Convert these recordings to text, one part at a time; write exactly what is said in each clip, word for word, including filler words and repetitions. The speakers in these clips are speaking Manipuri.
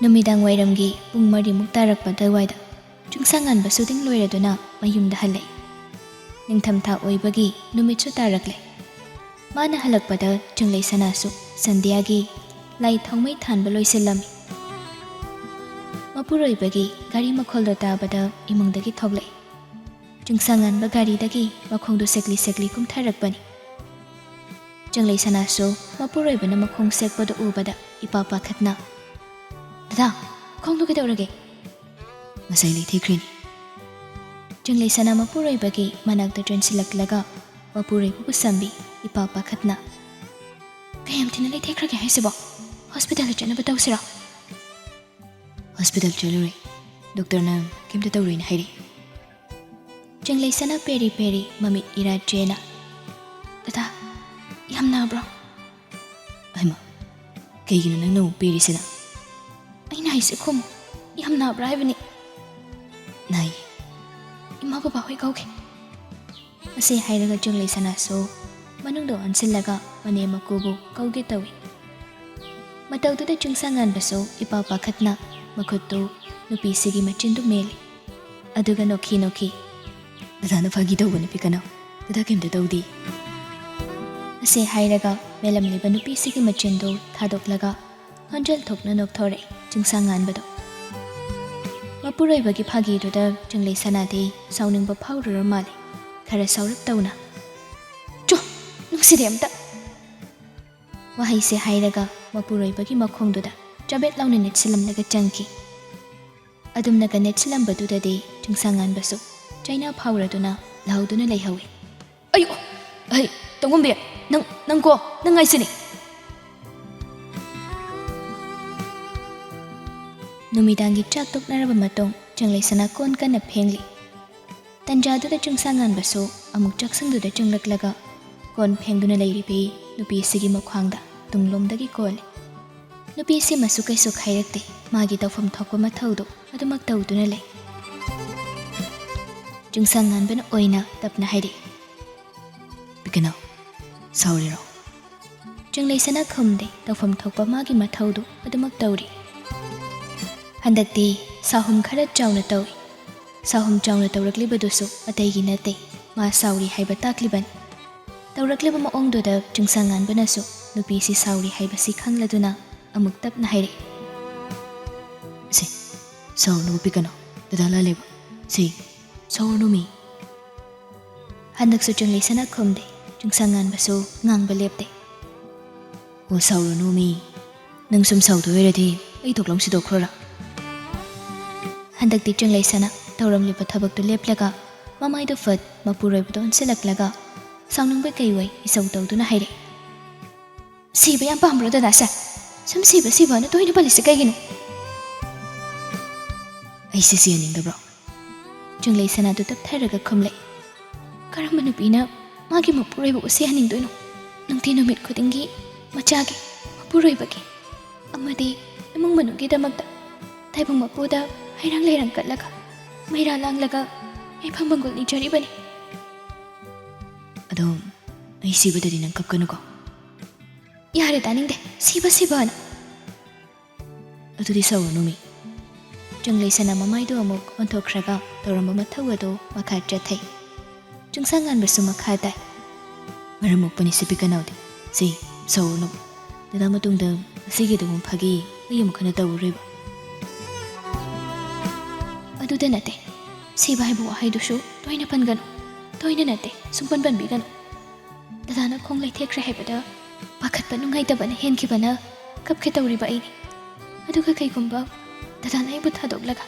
ꯅꯨꯃꯤꯗꯥꯡ ꯋꯥꯏꯔꯝꯒꯤ ꯄꯨꯡ ꯃꯔꯤꯃꯨꯛ ꯇꯥꯔꯛꯄ ꯑꯗꯨꯋꯥꯏꯗ ꯆꯤꯡꯁꯥꯡꯉꯥꯟꯕ ꯁꯨꯇꯤꯡ ꯂꯣꯏꯔꯗꯨꯅ ꯃꯌꯨꯝꯗ ꯍꯜꯂꯛꯏ꯫ ꯅꯤꯡꯊꯝꯊꯥ ꯑꯣꯏꯕꯒꯤ ꯅꯨꯃꯤꯠꯁꯨ ꯇꯥꯔꯛꯂꯦ꯫ ꯃꯥꯅ ꯍꯜꯂꯛꯄꯗ ꯆꯤꯡꯂꯩ ꯁꯅꯥꯁꯨ ꯁꯟꯙ꯭ꯌꯥꯒꯤ ꯂꯥꯏ ꯊꯥꯎꯃꯩ ꯊꯥꯟꯕ ꯂꯣꯏꯁꯤꯜꯂꯝꯃꯤ꯫ ꯃꯄꯨꯔꯣꯏꯕꯒꯤ ꯒꯥꯔꯤ ꯃꯈꯣꯜꯗꯣ ꯇꯥꯕꯗ ꯏꯃꯨꯡꯗꯒꯤ ꯊꯣꯛꯂꯛꯏ꯫ ꯆꯤꯡꯁꯥꯡꯉꯥꯟꯕ ꯒꯥꯔꯤꯗꯒꯤ ꯃꯈꯣꯡꯗꯨ ꯁꯦꯛꯂꯤ ꯁꯦꯛꯂꯤ ꯀꯨꯝꯊꯔꯛꯄꯅꯤ꯫ ꯆꯤꯡꯂꯩ ꯁꯅꯥꯁꯨ ꯃꯄꯨꯔꯣꯏꯕꯅ ꯃꯈꯣꯡ ꯁꯦꯛꯄꯗꯨ ꯎꯕꯗ ꯏꯄꯥ ꯄꯥꯈꯠꯅ, "ꯗꯗꯥ, ꯈꯣꯡꯗꯣ ꯀꯩꯗꯧꯔꯒꯦ?" "ꯉꯁꯥꯏ ꯂꯩꯊꯦꯛꯈ꯭ꯔꯤꯅꯤ꯫" ꯆꯤꯡꯂꯩ ꯁꯅꯥ ꯃꯄꯨꯔꯣꯏꯕꯒꯤ ꯃꯅꯥꯛꯇ ꯆꯦꯟꯁꯤꯜꯂꯛꯂꯒ ꯃꯄꯨꯔꯣꯏꯕꯕꯨ ꯁꯝꯕꯤ ꯏꯄꯥ ꯄꯥꯈꯠꯅ, "ꯀꯌꯥꯝ ꯊꯤꯅ ꯂꯩꯊꯦꯛꯈ꯭ꯔꯒꯦ ꯍꯥꯏꯁꯤꯕꯣ? ꯍꯣꯁꯄꯤꯇꯥꯜꯗ ꯆꯠꯅꯕ ꯇꯧꯁꯤꯔꯣ?" "ꯍꯣꯁꯄꯤꯇꯥꯜ ꯆꯠꯂꯨꯔꯦ꯫ ꯗꯣꯛꯇꯔꯅ ꯀꯩꯝꯇ ꯇꯧꯔꯣꯏꯅ ꯍꯥꯏꯔꯛꯏ꯫" ꯆꯤꯡꯂꯩ ꯁꯅꯥ ꯄꯦꯔꯤ ꯄꯦꯔꯤ ꯃꯃꯤꯠ ꯏꯔꯥ ꯆꯦꯅ, "ꯗꯗꯥ, ꯌꯥꯝ ꯅꯥꯕ꯭ꯔꯣ?" "ꯍꯩꯃꯥ, ꯀꯩꯒꯤꯅꯣ ꯅꯪꯅ ꯑꯃꯨꯛ ꯄꯦꯔꯤꯁꯤꯅ?" "ꯑꯩꯅ ꯍꯥꯏꯁꯦ ꯈꯨꯝꯃꯨ, ꯌꯥꯝ ꯅꯥꯕ꯭ꯔꯥ ꯍꯥꯏꯕꯅꯤ꯫" "ꯅꯥꯏꯌꯦ꯫" "ꯏꯃꯥ ꯕꯕꯥ ꯍꯣꯏ ꯀꯧꯒꯦ꯫" ꯑꯁꯤ ꯍꯥꯏꯔꯒ ꯆꯤꯡꯂꯩ ꯁꯅꯥꯁꯨ ꯃꯅꯨꯡꯗ ꯑꯣꯟꯁꯤꯜꯂꯒ ꯃꯅꯦꯝ ꯃꯀꯨꯕꯨ ꯀꯧꯒꯦ ꯇꯧꯏ꯫ ꯃꯇꯧꯗꯨꯗ ꯆꯤꯡꯁꯥꯡꯉꯥꯟꯕꯁꯨ ꯏꯄꯥ ꯄꯥꯈꯠꯅ ꯃꯈꯨꯠꯇꯨ ꯅꯨꯄꯤꯁꯤꯒꯤ ꯃꯆꯤꯟꯗꯨ ꯃꯦꯜꯂꯤ꯫ ꯑꯗꯨꯒ ꯅꯣꯛꯈꯤ ꯅꯣꯛꯈꯤ, "ꯗꯗꯥꯅ ꯐꯥꯒꯤ ꯇꯧꯕꯅꯤ, ꯄꯤꯀꯅꯥꯎ꯫ ꯗꯗꯥ ꯀꯩꯝꯇ ꯇꯧꯗꯦ꯫" ꯑꯁꯤ ꯍꯥꯏꯔꯒ ꯃꯦꯜꯂꯝꯂꯤꯕ ꯅꯨꯄꯤꯁꯤꯒꯤ ꯃꯆꯤꯟꯗꯨ ꯊꯥꯗꯣꯛꯂꯒ ꯈꯣꯟꯖꯦꯜ ꯊꯣꯛꯅ ꯅꯣꯛꯊꯣꯔꯛꯏ ꯆꯤꯡꯁꯥꯡꯉꯥꯟꯕꯗꯣ꯫ ꯃꯄꯨꯔꯣꯏꯕꯒꯤ ꯐꯥꯒꯤꯗꯨꯗ ꯆꯤꯡꯂꯩ ꯁꯅꯥꯗꯤ ꯁꯥꯎꯅꯤꯡꯕ ꯐꯥꯎꯔꯨꯔ ꯃꯥꯜꯂꯦ꯫ ꯈꯔ ꯁꯥꯎꯔꯞ ꯇꯧꯅ, "ꯆꯣ, ꯅꯪꯁꯤꯗꯤ ꯑꯝꯇ!" ꯋꯥꯍꯩꯁꯦ ꯍꯥꯏꯔꯒ ꯃꯄꯨꯔꯣꯏꯕꯒꯤ ꯃꯈꯣꯡꯗꯨꯗ ꯆꯕꯦꯠ ꯂꯥꯎꯅ ꯅꯦꯠꯁꯤꯜꯂꯝꯂꯒ ꯆꯪꯈꯤ꯫ ꯑꯗꯨꯝꯅꯒ ꯅꯦꯠꯁꯤꯜꯂꯝꯕꯗꯨꯗꯗꯤ ꯆꯤꯡꯁꯥꯡꯉꯥꯟꯕꯁꯨ ꯆꯩꯅꯥ ꯐꯥꯎꯔꯗꯨꯅ ꯂꯥꯎꯗꯨꯅ ꯂꯩꯍꯧꯏ꯫ "ꯑꯌꯣ! ꯑꯩ, ꯇꯣꯡꯉꯝꯕꯤ, ꯅꯪ, ꯅꯪꯀꯣ, ꯅꯪ ꯉꯥꯏꯁꯤꯅꯦ!" ꯅꯨꯃꯤꯗꯥꯡꯒꯤ ꯆꯥꯛ ꯇꯣꯛꯅꯔꯕ ꯃꯇꯨꯡ ꯆꯤꯡꯂꯩ ꯁꯅꯥ ꯀꯣꯟ ꯀꯟꯅ ꯐꯦꯡꯂꯤ꯫ ꯇꯟꯖꯥꯗꯨꯗ ꯆꯤꯡꯁꯥꯡꯉꯥꯟꯕꯁꯨ ꯑꯃꯨꯛ ꯆꯥꯛꯁꯪꯗꯨꯗ ꯆꯪꯂꯛꯂꯒ ꯀꯣꯟ ꯐꯦꯡꯗꯨꯅ ꯂꯩꯔꯤꯕꯤ ꯅꯨꯄꯤꯁꯤꯒꯤ ꯃꯈ꯭ꯋꯥꯡꯗ ꯇꯨꯡꯂꯣꯝꯗꯒꯤ ꯀꯣꯜꯂꯤ꯫ ꯅꯨꯄꯤꯁꯤꯃꯁꯨ ꯀꯩꯁꯨ ꯈꯥꯏꯔꯛꯇꯦ, ꯃꯥꯒꯤ ꯇꯧꯐꯝ ꯊꯣꯛꯄ ꯃꯊꯧꯗꯨ ꯑꯗꯨꯃꯛ ꯇꯧꯗꯨꯅ ꯂꯩ꯫ ꯆꯤꯡꯁꯥꯡꯉꯥꯟꯕꯅ ꯑꯣꯏꯅ ꯇꯞꯅ ꯍꯥꯏꯔꯛꯏ, "ꯄꯤꯀꯅꯥꯎ, ꯁꯥꯎꯔꯤꯔꯣ?" ꯆꯤꯡꯂꯩ ꯁꯅꯥ ꯈꯨꯝꯗꯦ, ꯇꯧꯐꯝ ꯊꯣꯛꯄ ꯃꯥꯒꯤ ꯃꯊꯧꯗꯨ ꯑꯗꯨꯃꯛ ꯇꯧꯔꯤ꯫ ꯍꯟꯗꯛꯇꯤ ꯁꯥꯍꯨꯝ ꯈꯔ ꯆꯥꯎꯅ ꯇꯧꯏ꯫ ꯁꯥꯍꯨꯝ ꯆꯥꯎꯅ ꯇꯧꯔꯛꯂꯤꯕꯗꯨꯁꯨ ꯑꯇꯩꯒꯤ ꯅꯠꯇꯦ, ꯃꯥ ꯁꯥꯎꯔꯤ ꯍꯥꯏꯕ ꯇꯥꯛꯂꯤꯕꯅꯤ꯫ ꯇꯧꯔꯛꯂꯤꯕ ꯃꯑꯣꯡꯗꯨꯗ ꯆꯨꯡꯁꯥꯉꯥꯟꯕꯅꯁꯨ ꯅꯨꯄꯤꯁꯤ ꯁꯥꯎꯔꯤ ꯍꯥꯏꯕꯁꯤ ꯈꯪꯂꯗꯨꯅ ꯑꯃꯨꯛ ꯇꯞꯅ ꯍꯥꯏꯔꯛꯏ꯫ "ꯁꯦ, ꯁꯥꯎꯔꯅꯨ ꯄꯤꯀꯅꯨ, ꯗꯗꯥ ꯂꯥꯜꯂꯦꯕ꯫ ꯁꯦ, ꯁꯥꯎꯔꯅꯨ ꯃꯤ꯫" ꯍꯟꯗꯛꯁꯨ ꯆꯨꯡꯂꯩꯁꯅꯥ ꯈꯨꯝꯗꯦ, ꯆꯨꯡꯁꯥꯉꯥꯟꯕꯁꯨ ꯉꯥꯡꯕ ꯂꯦꯞꯇꯦ꯫ "ꯑꯣ, ꯁꯥꯎꯔꯅꯨ ꯃꯤ꯫ ꯅꯪ ꯁꯨꯝ ꯁꯥꯎꯗꯣꯏ ꯑꯣꯏꯔꯗꯤ ꯑꯩ ꯊꯣꯛꯂꯥꯎ ꯁꯤꯗꯣꯛꯈ꯭ꯔꯣꯔꯥ?" ꯍꯟꯗꯛꯇꯤ ꯆꯨꯡꯂꯩꯁꯅꯥ ꯇꯧꯔꯝꯂꯤꯕ ꯊꯕꯛꯇꯨ ꯂꯦꯞꯂꯒ ꯃꯃꯥꯏꯗꯨ ꯐꯠ ꯃꯄꯨꯔꯣꯏꯕꯗ ꯑꯣꯟꯁꯤꯜꯂꯛꯂꯒ ꯁꯥꯎꯅꯤꯡꯕ ꯀꯩꯑꯣꯏ ꯏꯁꯧ ꯇꯧꯗꯨꯅ ꯍꯥꯏꯔꯛꯏ꯫ "ꯁꯤꯕ ꯌꯥꯝ ꯄꯥꯝꯕ꯭ꯔꯣ ꯗꯗꯥꯁꯦ? ꯁꯨꯝ ꯁꯤꯕ ꯁꯤꯕ ꯍꯥꯏꯅ ꯇꯣꯏꯅ ꯄꯜꯂꯤꯁꯦ ꯀꯩꯒꯤꯅꯣ?" "ꯑꯩꯁꯦ ꯁꯤꯍꯟꯅꯤꯡꯗꯕ꯭ꯔꯣ?" ꯆꯨꯡꯂꯩꯁꯅꯥꯗꯨ ꯇꯞꯊꯔꯒ ꯈꯨꯝꯂꯛꯏ꯫ "ꯀꯔꯝꯕ ꯅꯨꯄꯤꯅ ꯃꯥꯒꯤ ꯃꯄꯨꯔꯣꯏꯕꯕꯨ ꯁꯤꯍꯟꯅꯤꯡꯗꯣꯏꯅꯣ? ꯅꯨꯡꯇꯤ ꯅꯨꯃꯤꯠ ꯈꯨꯗꯤꯡꯒꯤ ꯃꯆꯥꯒꯤ, ꯃꯄꯨꯔꯣꯏꯕꯒꯤ ꯑꯃꯗꯤ ꯏꯃꯨꯡ ꯃꯅꯨꯡꯒꯤꯗꯃꯛꯇ ꯇꯥꯏꯕꯪ ꯃꯄꯨꯗ ꯍꯩꯔꯥꯡ ꯂꯩꯔꯥꯡ ꯀꯠꯂꯒ, ꯃꯩꯔꯥ ꯂꯥꯡꯂꯒ ꯌꯥꯏꯐ ꯃꯪꯒꯣꯜ ꯅꯤꯖꯔꯤꯕꯅꯤ꯫" "ꯑꯗꯣ ꯑꯩ ꯁꯤꯕꯗꯗꯤ ꯅꯪ ꯀꯞꯀꯅꯨꯀꯣ?" "ꯌꯥꯔꯦ, ꯇꯥꯅꯤꯡꯗꯦ꯫ ꯁꯤꯕ ꯁꯤꯕ ꯍꯥꯏꯅ꯫" "ꯑꯗꯨꯗꯤ ꯁꯥꯎꯔꯅꯨ ꯃꯤ꯫" ꯆꯨꯡꯂꯩꯁꯅꯥ ꯃꯃꯥꯏꯗꯨ ꯑꯃꯨꯛ ꯑꯣꯟꯊꯣꯛꯈ꯭ꯔꯒ ꯇꯧꯔꯝꯕ ꯃꯊꯧ ꯑꯗꯨ ꯃꯈꯥ ꯆꯠꯊꯩ꯫ ꯆꯨꯡꯁꯥꯉꯥꯟꯕꯁꯨ ꯃꯈꯥ ꯇꯥꯏ꯫ "ꯃꯔꯝ ꯃꯣꯛꯄꯅꯤ ꯁꯤ ꯄꯤꯀꯅꯥꯎꯗꯤ꯫ ꯁꯤ, ꯁꯥꯎꯔꯅꯨ꯫ ꯗꯗꯥ ꯃꯇꯨꯡꯗ ꯑꯁꯤꯒꯤ ꯑꯗꯨꯒꯨꯝ ꯐꯥꯒꯤ ꯑꯩ ꯑꯃꯨꯛ ꯍꯟꯅ ꯇꯧꯔꯔꯣꯏꯕ꯫" "ꯑꯗꯨꯗ ꯅꯠꯇꯦ, ꯁꯤꯕ ꯍꯥꯏꯕ ꯋꯥꯍꯩꯗꯨꯁꯨ ꯇꯣꯏꯅ ꯄꯟꯒꯅꯨ꯫ ꯇꯣꯏꯅ ꯅꯠꯇꯦ, ꯁꯨꯡꯄꯟ ꯄꯟꯕꯤꯒꯅꯨ꯫ ꯗꯗꯥꯅ ꯈꯣꯡ ꯂꯩꯊꯦꯛꯈ꯭ꯔꯦ ꯍꯥꯏꯕꯗ ꯄꯥꯈꯠꯄ ꯅꯨꯡꯉꯥꯏꯇꯕꯅ ꯍꯦꯟꯈꯤꯕꯅ ꯀꯞꯀꯦ ꯇꯧꯔꯤꯕ ꯑꯩꯅꯤ꯫ ꯑꯗꯨꯒ ꯀꯩꯒꯨꯝꯕ ꯗꯗꯥꯅ ꯑꯩꯕꯨ ꯊꯥꯗꯣꯛꯂꯒ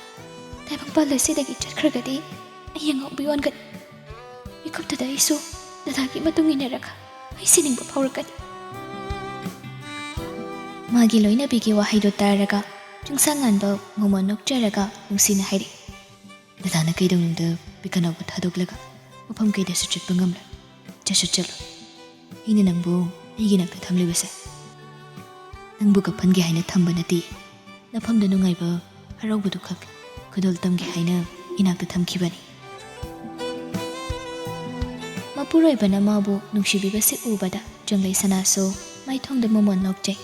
ꯇꯥꯏꯕꯪꯄꯥꯜ ꯑꯁꯤꯗꯒꯤ ꯆꯠꯈ꯭ꯔꯒꯗꯤ ꯑꯩ ꯑꯉꯥꯎꯕꯤ ꯑꯣꯟꯒꯅꯤ꯫ ꯃꯤꯀꯨꯞꯇꯨꯗ ꯑꯩꯁꯨ ꯗꯗꯥꯒꯤ ꯃꯇꯨꯡ ꯏꯟꯅꯔꯒ ꯑꯩ ꯁꯤꯅꯤꯡꯕ ꯐꯥꯎꯔꯛꯀꯅꯤ꯫" ꯃꯥꯒꯤ ꯂꯣꯏꯅꯕꯤꯒꯤ ꯋꯥꯍꯩꯗꯨ ꯇꯥꯔꯒ ꯆꯨꯡꯁꯥꯉꯥꯟꯕ ꯃꯣꯃꯣꯟ ꯅꯣꯛꯆꯔꯒ ꯅꯨꯡꯁꯤꯅ ꯍꯥꯏꯔꯛꯏ꯫ "ꯗꯗꯥꯅ ꯀꯩꯗꯧꯅꯨꯡꯗ ꯄꯤꯀꯅꯥꯎꯕꯨ ꯊꯥꯗꯣꯛꯂꯒ ꯃꯐꯝ ꯀꯩꯗꯁꯨ ꯆꯠꯄ ꯉꯝꯂꯣꯏ꯫ ꯆꯠꯁꯨ ꯆꯠꯂꯣꯏ꯫ ꯑꯩꯅ ꯅꯪꯕꯨ ꯑꯩꯒꯤ ꯅꯥꯛꯇ ꯊꯝꯂꯤꯕꯁꯦ ꯅꯪꯕꯨ ꯀꯞꯍꯟꯒꯦ ꯍꯥꯏꯅ ꯊꯝꯕ ꯅꯠꯇꯦ꯫ ꯅꯐꯝꯗ ꯅꯨꯡꯉꯥꯏꯕ ꯍꯔꯥꯎꯕꯗꯨ ꯈꯛ ꯈꯨꯗꯣꯜ ꯇꯝꯒꯦ ꯍꯥꯏꯅ ꯏꯅꯥꯛꯇ ꯊꯝꯈꯤꯕꯅꯤ꯫" ꯃꯄꯨꯔꯣꯏꯕꯅ ꯃꯥꯕꯨ ꯅꯨꯡꯁꯤꯕꯤꯕꯁꯤ ꯎꯕꯗ ꯆꯨꯡꯂꯩꯁꯅꯥꯁꯨ ꯃꯥꯏꯊꯣꯡꯗ ꯃꯣꯃꯣꯟ ꯅꯣꯛꯆꯩ꯫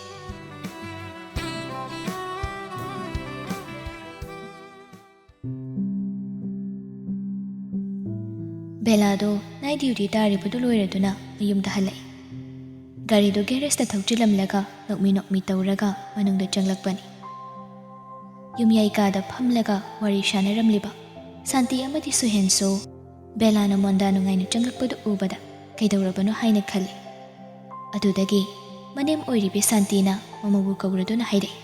ꯕꯦꯂꯥꯗꯣ ꯅꯥꯏꯠ ꯗ꯭ꯌꯨꯇꯤ ꯇꯥꯔꯤꯕꯗꯨ ꯂꯣꯏꯔꯗꯨꯅ ꯃꯌꯨꯝꯗ ꯍꯜꯂꯛꯏ꯫ ꯒꯥꯔꯤꯗꯨ ꯒꯦꯔꯦꯖꯇ ꯊꯧꯆꯤꯜꯂꯝꯂꯒ ꯅꯣꯛꯃꯤ ꯅꯣꯛꯃꯤ ꯇꯧꯔꯒ ꯃꯅꯨꯡꯗ ꯆꯪꯂꯛꯄꯅꯤ꯫ ꯌꯨꯝꯌꯥꯏ ꯀꯥꯗ ꯐꯝꯂꯒ ꯋꯥꯔꯤ ꯁꯥꯟꯅꯔꯝꯂꯤꯕ ꯁꯥꯟꯇꯤ ꯑꯃꯗꯤ ꯁꯨꯍꯦꯟꯁꯨ ꯕꯦꯂꯥꯅ ꯃꯣꯟꯗꯥ ꯅꯨꯡꯉꯥꯏꯅ ꯆꯪꯂꯛꯄꯗꯨ ꯎꯕꯗ ꯀꯩꯗꯧꯔꯕꯅꯣ ꯍꯥꯏꯅ ꯈꯜꯂꯤ꯫ ꯑꯗꯨꯗꯒꯤ ꯃꯅꯦꯝ ꯑꯣꯏꯔꯤꯕꯤ ꯁꯥꯟꯇꯤꯅ ꯃꯃꯧꯕꯨ ꯀꯧꯔꯗꯨꯅ ꯍꯥꯏꯔꯛꯏ,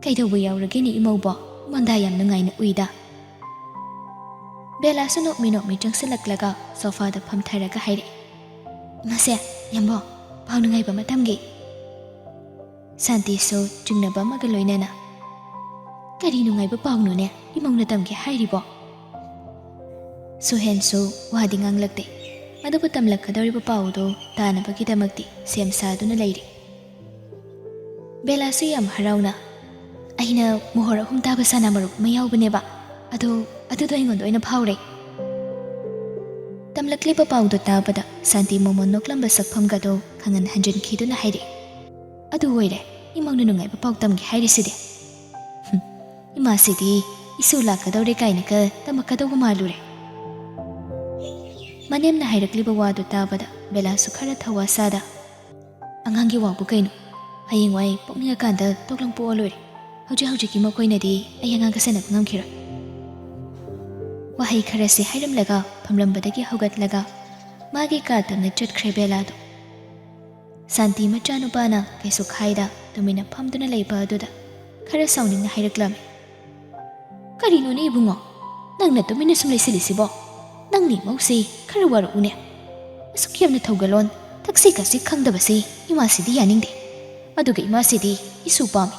"ꯀꯩꯗꯧꯕ ꯌꯥꯎꯔꯒꯦꯅꯦ ꯏꯃꯧꯕꯣ? ꯃꯣꯟꯗꯥ ꯌꯥꯝ ꯅꯨꯡꯉꯥꯏꯅ ꯎꯏꯗ꯫" ꯕꯦꯂꯥꯁꯨ ꯅꯣꯛꯃꯤ ꯅꯣꯛꯃꯤ ꯆꯪꯁꯤꯜꯂꯛꯂꯒ ꯁꯣꯐꯥꯗ ꯐꯝꯊꯔꯒ ꯍꯥꯏꯔꯛꯏ, "ꯏꯃꯥꯁꯦ, ꯌꯥꯝꯕꯣ, ꯄꯥꯎ ꯅꯨꯡꯉꯥꯏꯕ ꯑꯃ ꯇꯝꯒꯦ꯫" ꯁꯥꯟꯇꯤꯁꯨ ꯆꯤꯡꯅꯕ ꯑꯃꯒ ꯂꯣꯏꯅꯅ, "ꯀꯔꯤ ꯅꯨꯡꯉꯥꯏꯕ ꯄꯥꯎꯅꯣꯅꯦ ꯏꯃꯧꯅ ꯇꯝꯒꯦ ꯍꯥꯏꯔꯤꯕꯣ?" ꯁꯨꯍꯦꯟꯁꯨ ꯋꯥꯗꯤ ꯉꯥꯡꯂꯛꯇꯦ, ꯑꯗꯨꯕꯨ ꯇꯝꯂꯛꯀꯗꯧꯔꯤꯕ ꯄꯥꯎꯗꯨ ꯇꯥꯅꯕꯒꯤꯗꯃꯛꯇꯤ ꯁꯦꯝ ꯁꯥꯗꯨꯅ ꯂꯩꯔꯤ꯫ ꯕꯦꯂꯥꯁꯨ ꯌꯥꯝ ꯍꯔꯥꯎꯅ, "ꯑꯩꯅ ꯃꯣꯍꯣꯔ ꯑꯍꯨꯝ ꯇꯥꯕ ꯁꯅꯥ ꯃꯔꯨꯞ ꯑꯃ ꯌꯥꯎꯕꯅꯦꯕ, ꯑꯗꯣ ꯑꯗꯨꯗꯣ ꯑꯩꯉꯣꯟꯗ ꯑꯣꯏꯅ ꯐꯥꯎꯔꯦ꯫" ꯇꯝꯂꯛꯂꯤꯕ ꯄꯥꯎꯗꯨ ꯇꯥꯕꯗ ꯁꯥꯟꯇꯤ ꯃꯣꯃꯣꯟ ꯅꯣꯛꯂꯝꯕ ꯁꯛꯐꯝꯒꯗꯣ ꯈꯪꯍꯟ ꯍꯟꯖꯤꯟꯈꯤꯗꯨꯅ ꯍꯥꯏꯔꯛꯏ, "ꯑꯗꯨ ꯑꯣꯏꯔꯦ ꯏꯃꯧꯅ ꯅꯨꯡꯉꯥꯏꯕ ꯄꯥꯎ ꯇꯝꯒꯦ ꯍꯥꯏꯔꯤꯁꯤꯗꯤ꯫ ꯍꯨꯝ, ꯏꯃꯥꯁꯤꯗꯤ ꯏꯁꯨ ꯂꯥꯛꯀꯗꯧꯔꯦ ꯀꯥꯏꯅꯒ ꯇꯝꯃꯛꯀꯗꯧꯕ ꯃꯥꯜꯂꯨꯔꯦ꯫" ꯃꯅꯦꯝꯅ ꯍꯥꯏꯔꯛꯂꯤꯕ ꯋꯥꯗꯨ ꯇꯥꯕꯗ ꯕꯦꯂꯥꯁꯨ ꯈꯔ ꯊꯋꯥ ꯁꯥꯗ, "ꯑꯉꯥꯡꯒꯤ ꯋꯥꯕꯨ ꯀꯩꯅꯣ? ꯍꯌꯦꯡꯋꯥꯏ ꯄꯣꯛꯅꯤꯡꯉꯀꯥꯟꯗ ꯇꯣꯛꯂꯪ ꯄꯣꯛꯑ ꯂꯣꯏꯔꯦ꯫ ꯍꯧꯖꯤꯛ ꯍꯧꯖꯤꯛꯀꯤ ꯃꯈꯣꯏꯅꯗꯤ ꯑꯩ ꯑꯉꯥꯡꯒ ꯁꯦꯟꯅꯕ ꯉꯝꯈꯤꯔꯣꯏ꯫" ꯋꯥꯍꯩ ꯈꯔꯁꯤ ꯍꯥꯏꯔꯝꯂꯒ ꯐꯝꯂꯝꯕꯗꯒꯤ ꯍꯧꯒꯠꯂꯒ ꯃꯥꯒꯤ ꯀꯥ ꯇꯝꯅ ꯆꯠꯈ꯭ꯔꯦ ꯕꯦꯂꯥꯗꯣ꯫ ꯁꯥꯟꯇꯤ ꯃꯆꯥꯅꯨꯄꯥꯅ ꯀꯩꯁꯨ ꯈꯥꯏꯗ ꯇꯨꯃꯤꯟꯅ ꯐꯝꯗꯨꯅ ꯂꯩꯕ ꯑꯗꯨꯗ ꯈꯔ ꯁꯥꯎꯅꯤꯡꯅ ꯍꯥꯏꯔꯛꯂꯝꯃꯤ, "ꯀꯔꯤꯅꯣꯅꯦ ꯏꯕꯨꯡꯉꯣ, ꯅꯪꯅ ꯇꯨꯃꯤꯟꯅ ꯁꯨꯝ ꯂꯩꯁꯤꯜꯂꯤꯁꯤꯕꯣ? ꯅꯪꯅꯤ ꯃꯧꯁꯤ ꯈꯔ ꯋꯥꯔꯛꯎꯅꯦ꯫ ꯑꯁꯨꯛ ꯌꯥꯝꯅ ꯊꯧꯒꯜꯂꯣꯟ, ꯊꯛꯁꯤ ꯈꯥꯁꯤ ꯈꯪꯗꯕꯁꯤ ꯏꯃꯥꯁꯤꯗꯤ ꯌꯥꯅꯤꯡꯗꯦ꯫ ꯑꯗꯨꯒ ꯏꯃꯥꯁꯤꯗꯤ ꯏꯁꯨ ꯄꯥꯝꯃꯤ꯫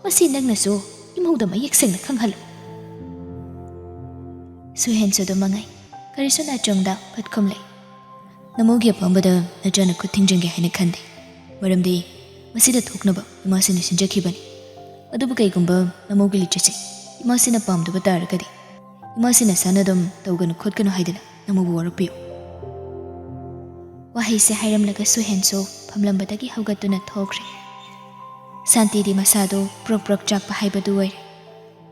ꯃꯁꯤ ꯅꯪꯅꯁꯨ ꯏꯃꯧꯗ ꯃꯌꯦꯛ ꯁꯦꯡꯅ ꯈꯪꯍꯜꯂꯨ꯫" ꯁꯨꯍꯦꯟꯁꯨ ꯑꯗꯨꯝ ꯃꯉꯥꯏ꯫ ꯀꯔꯤꯁꯨ ꯅꯥꯆꯣꯡꯗ ꯐꯠ ꯈꯨꯝꯂꯦ꯫ "ꯅꯃꯧꯒꯤ ꯑꯄꯥꯝꯕꯗ ꯅꯆꯥꯅ ꯈꯨꯠ ꯊꯤꯡꯖꯤꯟꯒꯦ ꯍꯥꯏꯅ ꯈꯟꯗꯦ꯫ ꯃꯔꯝꯗꯤ ꯃꯁꯤꯗ ꯊꯣꯛꯅꯕ ꯏꯃꯥꯁꯤꯅ ꯁꯤꯟꯖꯈꯤꯕꯅꯤ꯫ ꯑꯗꯨꯕꯨ ꯀꯩꯒꯨꯝꯕ ꯅꯃꯧꯒꯤ ꯂꯤꯆꯠꯁꯦ ꯏꯃꯥꯁꯤꯅ ꯄꯥꯝꯗꯕ ꯇꯥꯔꯒꯗꯤ, ꯏꯃꯥꯁꯤꯅ ꯁꯥꯅ ꯑꯗꯨꯝ ꯇꯧꯒꯅꯨ ꯈꯣꯠꯀꯅꯨ ꯍꯥꯏꯗꯅ ꯅꯃꯧꯕꯨ ꯋꯥꯔꯧꯄꯤꯌꯨ꯫" ꯋꯥꯍꯩꯁꯦ ꯍꯥꯏꯔꯝꯂꯒ ꯁꯨꯍꯦꯟꯁꯨ ꯐꯝꯂꯝꯕꯗꯒꯤ ꯍꯧꯒꯠꯇꯨꯅ ꯊꯣꯛꯈ꯭ꯔꯦ꯫ ꯁꯥꯟꯇꯤꯗꯤ ꯃꯁꯥꯗꯨ ꯄ꯭ꯔꯣꯛ ꯄ꯭ꯔꯣꯛ ꯆꯥꯛꯄ ꯍꯥꯏꯕꯗꯨ ꯑꯣꯏꯔꯦ꯫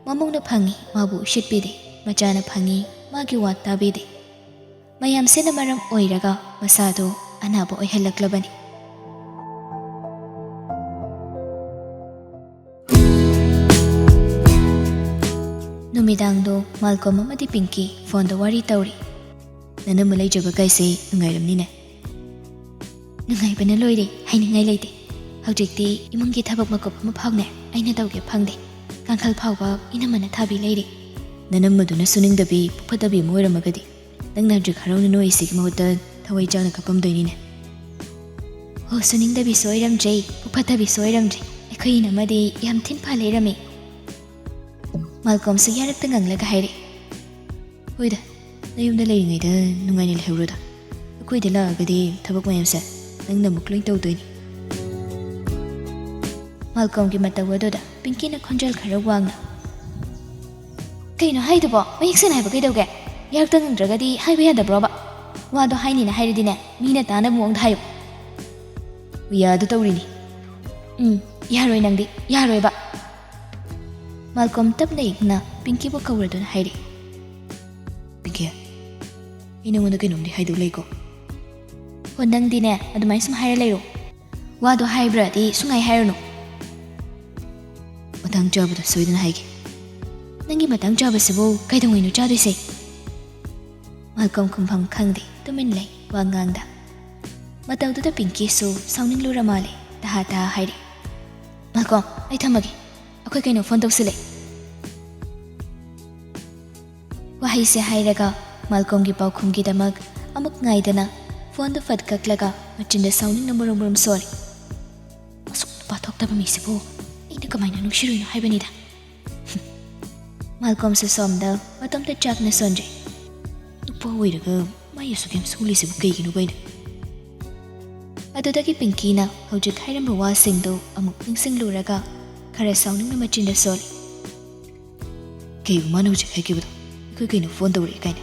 ꯃꯃꯧꯅ ꯐꯪꯉꯤ, ꯃꯥꯕꯨ ꯎꯁꯤꯠꯄꯤꯗꯦ꯫ ꯃꯆꯥꯅ ꯐꯪꯉꯤ, ꯃꯥꯒꯤ ꯋꯥ ꯇꯥꯕꯤꯗꯦ꯫ ꯃꯌꯥꯝꯁꯤꯅ ꯃꯔꯝ ꯑꯣꯏꯔꯒ ꯃꯁꯥꯗꯨ ꯑꯅꯥꯕ ꯑꯣꯏꯍꯜꯂꯛꯂꯕꯅꯤ꯫ ꯅꯨꯃꯤꯗꯥꯡꯗꯣ ꯃꯥꯜꯀꯣꯝ ꯑꯃꯗꯤ ꯄꯤꯡꯀꯤ ꯐꯣꯟꯗ ꯋꯥꯔꯤ ꯇꯧꯔꯤ꯫ "ꯅꯅꯝꯃ ꯂꯩꯖꯕ ꯀꯥꯏꯁꯦ ꯅꯨꯡꯉꯥꯏꯔꯝꯅꯤꯅꯦ?" "ꯅꯨꯡꯉꯥꯏꯕꯅ ꯂꯣꯏꯔꯦ, ꯍꯥꯏꯅꯤꯡꯉꯥꯏ ꯂꯩꯇꯦ꯫ ꯍꯧꯖꯤꯛꯇꯤ ꯏꯃꯨꯡꯒꯤ ꯊꯕꯛ ꯃꯀꯨꯞ ꯑꯃ ꯐꯥꯎꯅꯦ ꯑꯩꯅ ꯇꯧꯒꯦ ꯐꯪꯗꯦ꯫ ꯀꯥꯡꯈꯜ ꯐꯥꯎꯕ ꯏꯅꯝꯃꯅ ꯊꯥꯕꯤ ꯂꯩꯔꯦ꯫ ꯅꯅꯝꯃꯗꯨꯅ ꯁꯨꯅꯤꯡꯗꯕꯤ ꯄꯨꯛ ꯐꯠꯇꯕꯤ ꯑꯃ ꯑꯣꯏꯔꯝꯃꯒꯗꯤ ꯅꯪꯅ ꯍꯧꯖꯤꯛ ꯍꯔꯥꯎꯅ ꯅꯣꯛꯏꯁꯤꯒꯤ ꯃꯍꯨꯠꯇ ꯊꯋꯥꯏ ꯆꯥꯛꯅ ꯀꯞꯄꯝꯗꯣꯏꯅꯤꯅꯦ꯫" "ꯑꯣ, ꯁꯨꯅꯤꯡꯗꯕꯤꯁꯨ ꯑꯣꯏꯔꯝꯗ꯭ꯔꯦ, ꯄꯨꯛ ꯐꯠꯇꯕꯤꯁꯨ ꯑꯣꯏꯔꯝꯗ꯭ꯔꯦ꯫ ꯑꯩꯈꯣꯏ ꯏꯅꯝꯃꯗꯤ ꯌꯥꯝ ꯊꯤꯟ ꯐ ꯂꯩꯔꯝꯃꯤ꯫" ꯃꯥꯜꯀꯣꯝꯁꯨ ꯌꯥꯔꯛꯇ ꯉꯪꯂꯒ ꯍꯥꯏꯔꯦ, "ꯍꯣꯏꯗ, ꯅꯌꯨꯝꯗ ꯂꯩꯔꯤꯉꯩꯗ ꯅꯨꯡꯉꯥꯏꯅ ꯂꯩꯍꯧꯔꯣꯗ꯫ ꯑꯩꯈꯣꯏꯗ ꯂꯥꯛꯑꯒꯗꯤ ꯊꯕꯛ ꯃꯌꯥꯝꯁꯦ ꯅꯪꯅ ꯑꯃꯨꯛ ꯂꯣꯏ ꯇꯧꯗꯣꯏꯅꯤ꯫" ꯃꯥꯜꯀꯣꯝꯒꯤ ꯃꯇꯧ ꯑꯗꯨꯗ ꯄꯤꯡꯀꯤꯅ ꯈꯣꯟꯖꯦꯜ ꯈꯔ ꯋꯥꯡꯅ, "ꯀꯩꯅꯣ ꯍꯥꯏꯗꯨꯕꯣ? ꯃꯌꯦꯛ ꯁꯦꯡꯅ ꯍꯥꯏꯕ ꯀꯩꯗꯧꯒꯦ? ꯌꯥꯔꯛꯇ ꯉꯪꯗ꯭ꯔꯒꯗꯤ ꯍꯥꯏꯕ ꯌꯥꯗꯕ꯭ꯔꯣꯕ? ꯋꯥꯗꯣ ꯍꯥꯏꯅꯤꯅ ꯍꯥꯏꯔꯗꯤꯅꯦ, ꯃꯤꯅ ꯇꯥꯅꯕ ꯃꯑꯣꯡꯗ ꯍꯥꯏꯌꯨ꯫" "ꯎꯌꯥꯗꯨ ꯇꯧꯔꯤꯅꯤ꯫" "ꯎꯝ, ꯌꯥꯔꯣꯏ ꯅꯪꯗꯤ, ꯌꯥꯔꯣꯏꯕ꯫" ꯃꯥꯜꯀꯣꯝ ꯇꯞꯅ ꯏꯪꯅ ꯄꯤꯡꯀꯤꯕꯨ ꯀꯧꯔꯗꯨꯅ ꯍꯥꯏꯔꯤ, "ꯄꯤꯡꯀꯤ, ꯑꯩ ꯅꯉꯣꯟꯗ ꯀꯩꯅꯣꯝꯗꯤ ꯍꯥꯏꯗꯧ ꯂꯩꯀꯣ꯫" "ꯍꯣ, ꯅꯪꯗꯤꯅꯦ ꯑꯗꯨꯃꯥꯏꯅ ꯁꯨꯝ ꯍꯥꯏꯔ ꯂꯩꯔꯣ꯫ ꯋꯥꯗꯣ ꯍꯥꯏꯕ꯭ꯔꯗꯤ ꯁꯨꯡꯍꯥꯏ ꯍꯥꯏꯔꯨꯅꯨ꯫" "ꯃꯇꯥꯡ ꯆꯥꯕꯗ ꯁꯣꯏꯗꯅ ꯍꯥꯏꯒꯦ꯫" "ꯅꯪꯒꯤ ꯃꯇꯥꯡ ꯆꯥꯕꯁꯤꯕꯨ ꯀꯩꯗꯧꯉꯩꯅꯣ ꯆꯥꯗꯣꯏꯁꯦ?" ꯃꯥꯜꯀꯣꯝ ꯈꯨꯝꯐꯝ ꯈꯪꯗꯦ, ꯇꯨꯃꯤꯟ ꯂꯩ, ꯋꯥ ꯉꯥꯡꯗ꯫ ꯃꯇꯧꯗꯨꯗ ꯄꯤꯡꯀꯤꯁꯨ ꯁꯥꯎꯅꯤꯡꯂꯨꯔ ꯃꯥꯜꯂꯦ, ꯇꯍꯥ ꯇꯍꯥ ꯍꯥꯏꯔꯦ, "ꯃꯥꯜꯀꯣꯝ, ꯑꯩ ꯊꯝꯃꯒꯦ꯫ ꯑꯩꯈꯣꯏ ꯀꯩꯅꯣ ꯐꯣꯟ ꯇꯧꯁꯤꯜꯂꯦ꯫" ꯋꯥꯍꯩꯁꯦ ꯍꯥꯏꯔꯒ ꯃꯥꯜꯀꯣꯝꯒꯤ ꯄꯥꯎꯈꯨꯝꯒꯤꯗꯃꯛ ꯑꯃꯨꯛ ꯉꯥꯏꯗꯅ ꯐꯣꯟꯗꯨ ꯐꯠ ꯀꯛꯂꯒ ꯃꯆꯤꯟꯗ ꯁꯥꯎꯅꯤꯡꯅ ꯃꯔꯨꯝ ꯃꯔꯨꯝ ꯁꯣꯜꯂꯤ꯫ "ꯃꯁꯛ ꯅꯨꯄꯥ ꯊꯣꯛꯇꯕ ꯃꯤꯁꯤꯕꯨ ꯑꯩꯅ ꯀꯃꯥꯏꯅ ꯅꯨꯡꯁꯤꯔꯨꯏꯅꯣ ꯍꯥꯏꯕꯅꯤꯗ꯫" ꯃꯥꯜꯀꯣꯝꯁꯨ ꯁꯣꯝꯗ ꯃꯇꯣꯝꯇ ꯆꯥꯛꯅ ꯁꯣꯟꯖꯩ꯫ ꯅꯨꯄꯥ ꯑꯣꯏꯔꯒ ꯃꯥꯏ ꯑꯁꯨꯛ ꯌꯥꯝ ꯁꯣꯜꯂꯤꯁꯤꯕꯨ ꯀꯩꯒꯤꯅꯣ ꯀꯩꯅꯣ? ꯑꯗꯨꯗꯒꯤ ꯄꯤꯡꯀꯤꯅ ꯍꯧꯖꯤꯛ ꯍꯥꯏꯔꯝꯕ ꯋꯥꯁꯤꯡꯗꯨ ꯑꯃꯨꯛ ꯅꯤꯡꯁꯤꯡꯂꯨꯔꯒ ꯈꯔ ꯁꯥꯎꯅꯤꯡꯅ ꯃꯆꯤꯟꯗ ꯁꯣꯜꯂꯤ, "ꯀꯩꯕꯨ ꯃꯥꯅ ꯍꯧꯖꯤꯛ ꯍꯥꯏꯈꯤꯕꯗꯣ? ꯑꯩꯈꯣꯏ ꯀꯩꯅꯣ ꯐꯣꯟ ꯇꯧꯔꯛꯑꯦ ꯀꯥꯏꯅ?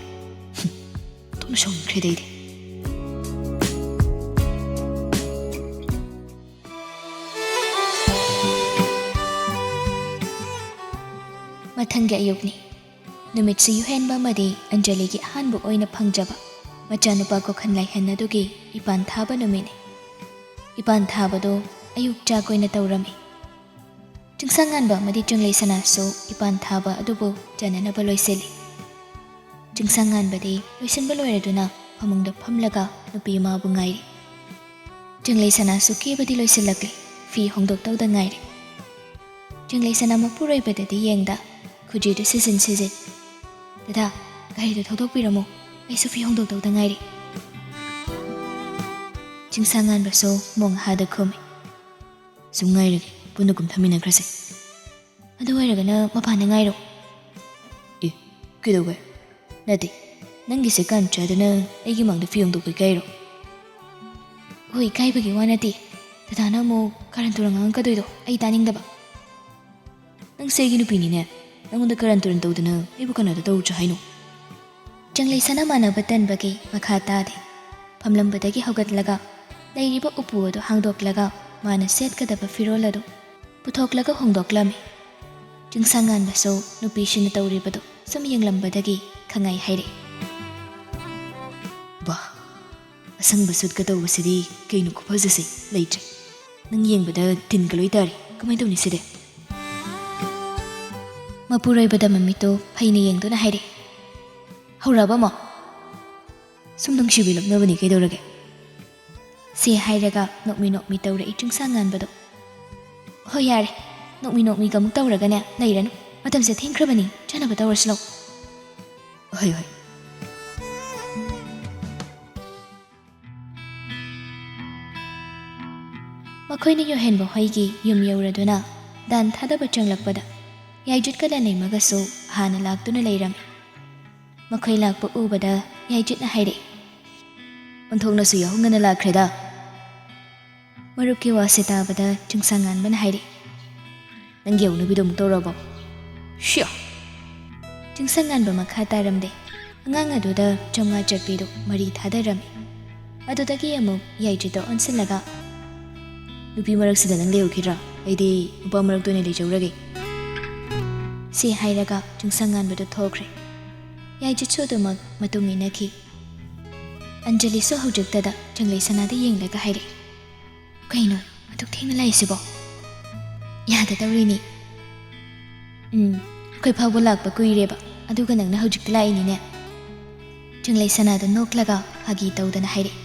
ꯍꯨꯝ, ꯑꯣꯟꯊꯣꯛꯅ ꯁꯥꯎꯅꯤꯡꯈ꯭ꯔꯦꯗ ꯑꯩꯗꯤ꯫" ꯃꯊꯪꯒꯤ ꯑꯌꯨꯛꯅꯤ꯫ ꯅꯨꯃꯤꯠꯁꯤ ꯌꯨꯍꯦꯟꯕ ꯑꯃꯗꯤ ꯑꯟꯖꯂꯤꯒꯤ ꯑꯍꯥꯟꯕ ꯑꯣꯏꯅ ꯐꯪꯖꯕ ꯃꯆꯥꯅꯨꯄꯥ ꯀꯣꯈꯟ ꯂꯥꯏꯍꯟ ꯑꯗꯨꯒꯤ ꯏꯄꯥꯟ ꯊꯥꯕ ꯅꯨꯃꯤꯠꯅꯤ꯫ ꯏꯄꯥꯟ ꯊꯥꯕꯗꯨ ꯑꯌꯨꯛ ꯆꯥꯛ ꯑꯣꯏꯅ ꯇꯧꯔꯝꯃꯤ꯫ ꯆꯤꯡꯁꯥꯡꯉꯥꯟꯕ ꯑꯃꯗꯤ ꯆꯤꯡꯂꯩ ꯁꯅꯥꯁꯨ ꯏꯄꯥꯟ ꯊꯥꯕ ꯑꯗꯨꯕꯨ ꯆꯟꯅꯅꯕ ꯂꯣꯏꯁꯤꯜꯂꯤ꯫ ꯆꯤꯡꯁꯥꯡꯉꯥꯟꯕꯗꯤ ꯂꯣꯏꯁꯤꯟꯕ ꯂꯣꯏꯔꯗꯨꯅ ꯐꯃꯨꯡꯗ ꯐꯝꯂꯒ ꯅꯨꯄꯤ ꯑꯃꯕꯨ ꯉꯥꯏꯔꯤ꯫ ꯆꯤꯡꯂꯩ ꯁꯅꯥꯁꯨ ꯀꯦꯕꯗꯤ ꯂꯣꯏꯁꯤꯜꯂꯛꯂꯤ, ꯐꯤ ꯍꯣꯡꯗꯣꯛꯇꯧꯗ ꯉꯥꯏꯔꯤ꯫ ꯆꯤꯡꯂꯩ ꯁꯅꯥ ꯃꯄꯨꯔꯣꯏꯕꯗꯗꯤ ꯌꯦꯡꯗ ꯈꯨꯖꯤꯗꯨ ꯁꯤꯖꯤꯟ ꯁꯤꯖꯤꯟ꯫ "ꯗꯗꯥ, ꯒꯥꯔꯤꯗꯨ ꯊꯧꯗꯣꯛꯄꯤꯔꯝꯃꯨ, ꯑꯩꯁꯨ ꯐꯤ ꯍꯣꯡꯗꯣꯛꯇꯧꯗ ꯉꯥꯏꯔꯤ꯫" ꯆꯤꯡꯁꯥꯡꯉꯥꯟꯕꯁꯨ ꯃꯣꯡꯍꯥꯗ ꯈꯨꯝꯃꯤ꯫ "ꯁꯨꯝ ꯉꯥꯏꯔꯒꯦ, ꯄꯨꯟꯅ ꯀꯨꯝꯊꯃꯤꯟꯅꯈ꯭ꯔꯁꯦ꯫" "ꯑꯗꯨ ꯑꯣꯏꯔꯒꯅ ꯃꯄꯥꯟꯗ ꯉꯥꯏꯔꯣ꯫" "ꯑꯦ, ꯀꯩꯗꯧꯕꯩ? ꯅꯠꯇꯦ, ꯅꯪꯒꯤꯁꯦ ꯀꯥꯟ ꯆꯥꯗꯅ ꯑꯩꯒꯤ ꯃꯥꯡꯗ ꯐꯤ ꯍꯣꯡꯗꯣꯛꯄ ꯏꯀꯥꯏꯔꯣ?" "ꯍꯣꯏ, ꯏꯀꯥꯏꯕꯒꯤ ꯋꯥ ꯅꯠꯇꯦ꯫ ꯗꯗꯥꯅ ꯑꯃꯨꯛ ꯀꯥꯔꯟ ꯇꯨꯔꯟ ꯉꯥꯡꯉꯛꯀꯗꯣꯏꯗꯣ ꯑꯩ ꯇꯥꯅꯤꯡꯗꯕ꯫" "ꯅꯪꯁꯦ ꯑꯩꯒꯤ ꯅꯨꯄꯤꯅꯤꯅꯦ, ꯅꯪꯉꯣꯟꯗ ꯀꯥꯔꯟ ꯇꯨꯔꯟ ꯇꯧꯗꯅ ꯑꯩꯕꯨ ꯀꯅꯥꯗ ꯇꯧꯔꯨꯆꯣ ꯍꯥꯏꯅꯣ?" ꯆꯤꯡꯂꯩ ꯁꯅꯥ ꯃꯥꯟꯅꯕ ꯇꯟꯕꯒꯤ ꯃꯈꯥ ꯇꯥꯗꯦ꯫ ꯐꯝꯂꯝꯕꯗꯒꯤ ꯍꯧꯒꯠꯂꯒ ꯂꯩꯔꯤꯕ ꯎꯄꯨ ꯑꯗꯨ ꯍꯥꯡꯗꯣꯛꯂꯒ ꯃꯥꯅ ꯁꯦꯠꯀꯗꯕ ꯐꯤꯔꯣꯜ ꯑꯗꯨ ꯄꯨꯊꯣꯛꯂꯒ ꯍꯣꯡꯗꯣꯛꯂꯝꯃꯤ꯫ ꯆꯤꯡꯁꯥꯡꯉꯥꯟꯕꯁꯨ ꯅꯨꯄꯤꯁꯤꯡꯅ ꯇꯧꯔꯤꯕꯗꯨ ꯁꯨꯝ ꯌꯦꯡꯂꯝꯕꯗꯒꯤ ꯈꯪꯉꯥꯏ ꯍꯥꯏꯔꯛꯏ꯫ "ꯕꯥ, ꯑꯁꯪꯕ ꯁꯨꯠꯀ ꯇꯧꯕꯁꯤꯗꯤ ꯀꯩꯅꯣ ꯈꯨꯐꯖꯁꯦ ꯂꯩꯇ꯭ꯔꯦ꯫ ꯅꯪ ꯌꯦꯡꯕꯗ ꯇꯤꯟꯒ ꯂꯣꯏ ꯇꯥꯔꯦ꯫ ꯀꯃꯥꯏꯅ ꯇꯧꯅꯤ ꯁꯤꯗꯤ?" ꯃꯄꯨꯔꯣꯏꯕꯗ ꯃꯃꯤꯠꯇꯨ ꯐꯩꯅ ꯌꯦꯡꯗꯨꯅ ꯍꯥꯏꯔꯛꯏ꯫ "ꯍꯧꯔꯛꯑꯕ ꯑꯃ? ꯁꯨꯝ ꯅꯨꯡꯁꯤꯕꯤ ꯂꯛꯅꯕꯅꯤ, ꯀꯩꯗꯧꯔꯒꯦ?" ꯁꯤ ꯍꯥꯏꯔꯒ ꯅꯣꯛꯃꯤ ꯅꯣꯛꯃꯤ ꯇꯧꯔꯛꯏ ꯆꯤꯡꯁꯥꯡꯉꯥꯟꯕꯗꯣ꯫ "ꯍꯣꯏ, ꯌꯥꯔꯦ, ꯅꯣꯛꯃꯤ ꯅꯣꯛꯃꯤꯒ ꯑꯃꯨꯛ ꯇꯧꯔꯒꯅꯦ ꯂꯩꯔꯅꯨ꯫ ꯃꯇꯝꯁꯦ ꯊꯦꯡꯈ꯭ꯔꯕꯅꯤ, ꯆꯥꯅꯕ ꯇꯧꯔꯁꯤ ꯂꯥꯛꯑꯣ꯫" "ꯍꯣꯏ, ꯍꯣꯏ꯫" ꯃꯈꯣꯏꯅ ꯌꯨꯍꯦꯟꯕ ꯍꯣꯏꯒꯤ ꯌꯨꯝ ꯌꯧꯔꯗꯨꯅ ꯗꯥꯟ ꯊꯥꯗꯕ ꯆꯪꯂꯛꯄꯗ ꯌꯥꯏꯖꯨꯠꯀ ꯂꯟꯅꯩꯃꯒꯁꯨ ꯍꯥꯟꯅ ꯂꯥꯛꯇꯨꯅ ꯂꯩꯔꯝꯃꯤ꯫ ꯃꯈꯣꯏ ꯂꯥꯛꯄ ꯎꯕꯗ ꯌꯥꯏꯖꯨꯠꯅ ꯍꯥꯏꯔꯛꯏ꯫ "ꯑꯣꯟꯊꯣꯛꯅꯁꯨ ꯌꯥꯍꯧ ꯉꯟꯅ ꯂꯥꯛꯈ꯭ꯔꯦꯗ꯫" ꯃꯔꯨꯞꯀꯤ ꯋꯥꯁꯤ ꯇꯥꯕꯗ ꯆꯤꯡꯁꯥꯡꯉꯥꯟꯕꯅ ꯍꯥꯏꯔꯛꯏ꯫ "ꯅꯪꯒꯤ ꯍꯧꯅꯕꯤꯗꯣ ꯑꯃꯨꯛ ꯇꯧꯔꯕꯣ?" "ꯁꯤꯌꯥ!" ꯆꯤꯡꯁꯥꯡꯉꯥꯟꯕ ꯃꯈꯥ ꯇꯥꯔꯝꯗꯦ꯫ ꯑꯉꯥꯡ ꯑꯗꯨꯗ ꯆꯥꯝꯃꯉꯥ ꯆꯠꯄꯤꯗꯨ ꯃꯔꯤ ꯊꯥꯗꯔꯝꯃꯤ꯫ ꯑꯗꯨꯗꯒꯤ ꯑꯃꯨꯛ ꯌꯥꯏꯖꯨꯠꯇ ꯑꯣꯟꯁꯤꯜꯂꯒ, "ꯅꯨꯄꯤ ꯃꯔꯛꯁꯤꯗ ꯅꯪ ꯂꯩꯍꯧꯈꯤꯗ꯭ꯔꯥ? ꯑꯩꯗꯤ ꯅꯨꯄꯥ ꯃꯔꯛꯇ ꯑꯣꯏꯅ ꯂꯩꯖꯧꯔꯒꯦ꯫" ꯁꯤ ꯍꯥꯏꯔꯒ ꯆꯤꯡꯁꯪ ꯉꯥꯟꯕꯗꯨ ꯊꯣꯛꯈ꯭ꯔꯦ꯫ ꯌꯥꯏꯖꯠꯁꯨ ꯑꯗꯨꯃꯛ ꯃꯇꯨꯡ ꯏꯟꯅꯈꯤ꯫ ꯑꯟꯖꯂꯤꯁꯨ ꯍꯧꯖꯤꯛꯇꯗ ꯆꯪꯂꯩ ꯁꯅꯥꯗ ꯌꯦꯡꯂꯒ ꯍꯥꯏꯔꯛꯏ, "ꯀꯩꯅꯣ ꯑꯗꯨꯛ ꯊꯦꯡꯅ ꯂꯥꯛꯏꯁꯤꯕꯣ? ꯌꯥꯗ ꯇꯧꯔꯤꯅꯤ꯫ ꯎꯝ, ꯑꯩꯈꯣꯏ ꯐꯥꯎꯕ ꯂꯥꯛꯄ ꯀꯨꯏꯔꯦꯕ, ꯑꯗꯨꯒ ꯅꯪꯅ ꯍꯧꯖꯤꯛꯇ ꯂꯥꯛꯏꯅꯤꯅꯦ?" ꯆꯪꯂꯩ ꯁꯅꯥꯗ ꯅꯣꯛꯂꯒ ꯐꯥꯒꯤ ꯇꯧꯗꯅ ꯍꯥꯏꯔꯛꯏ,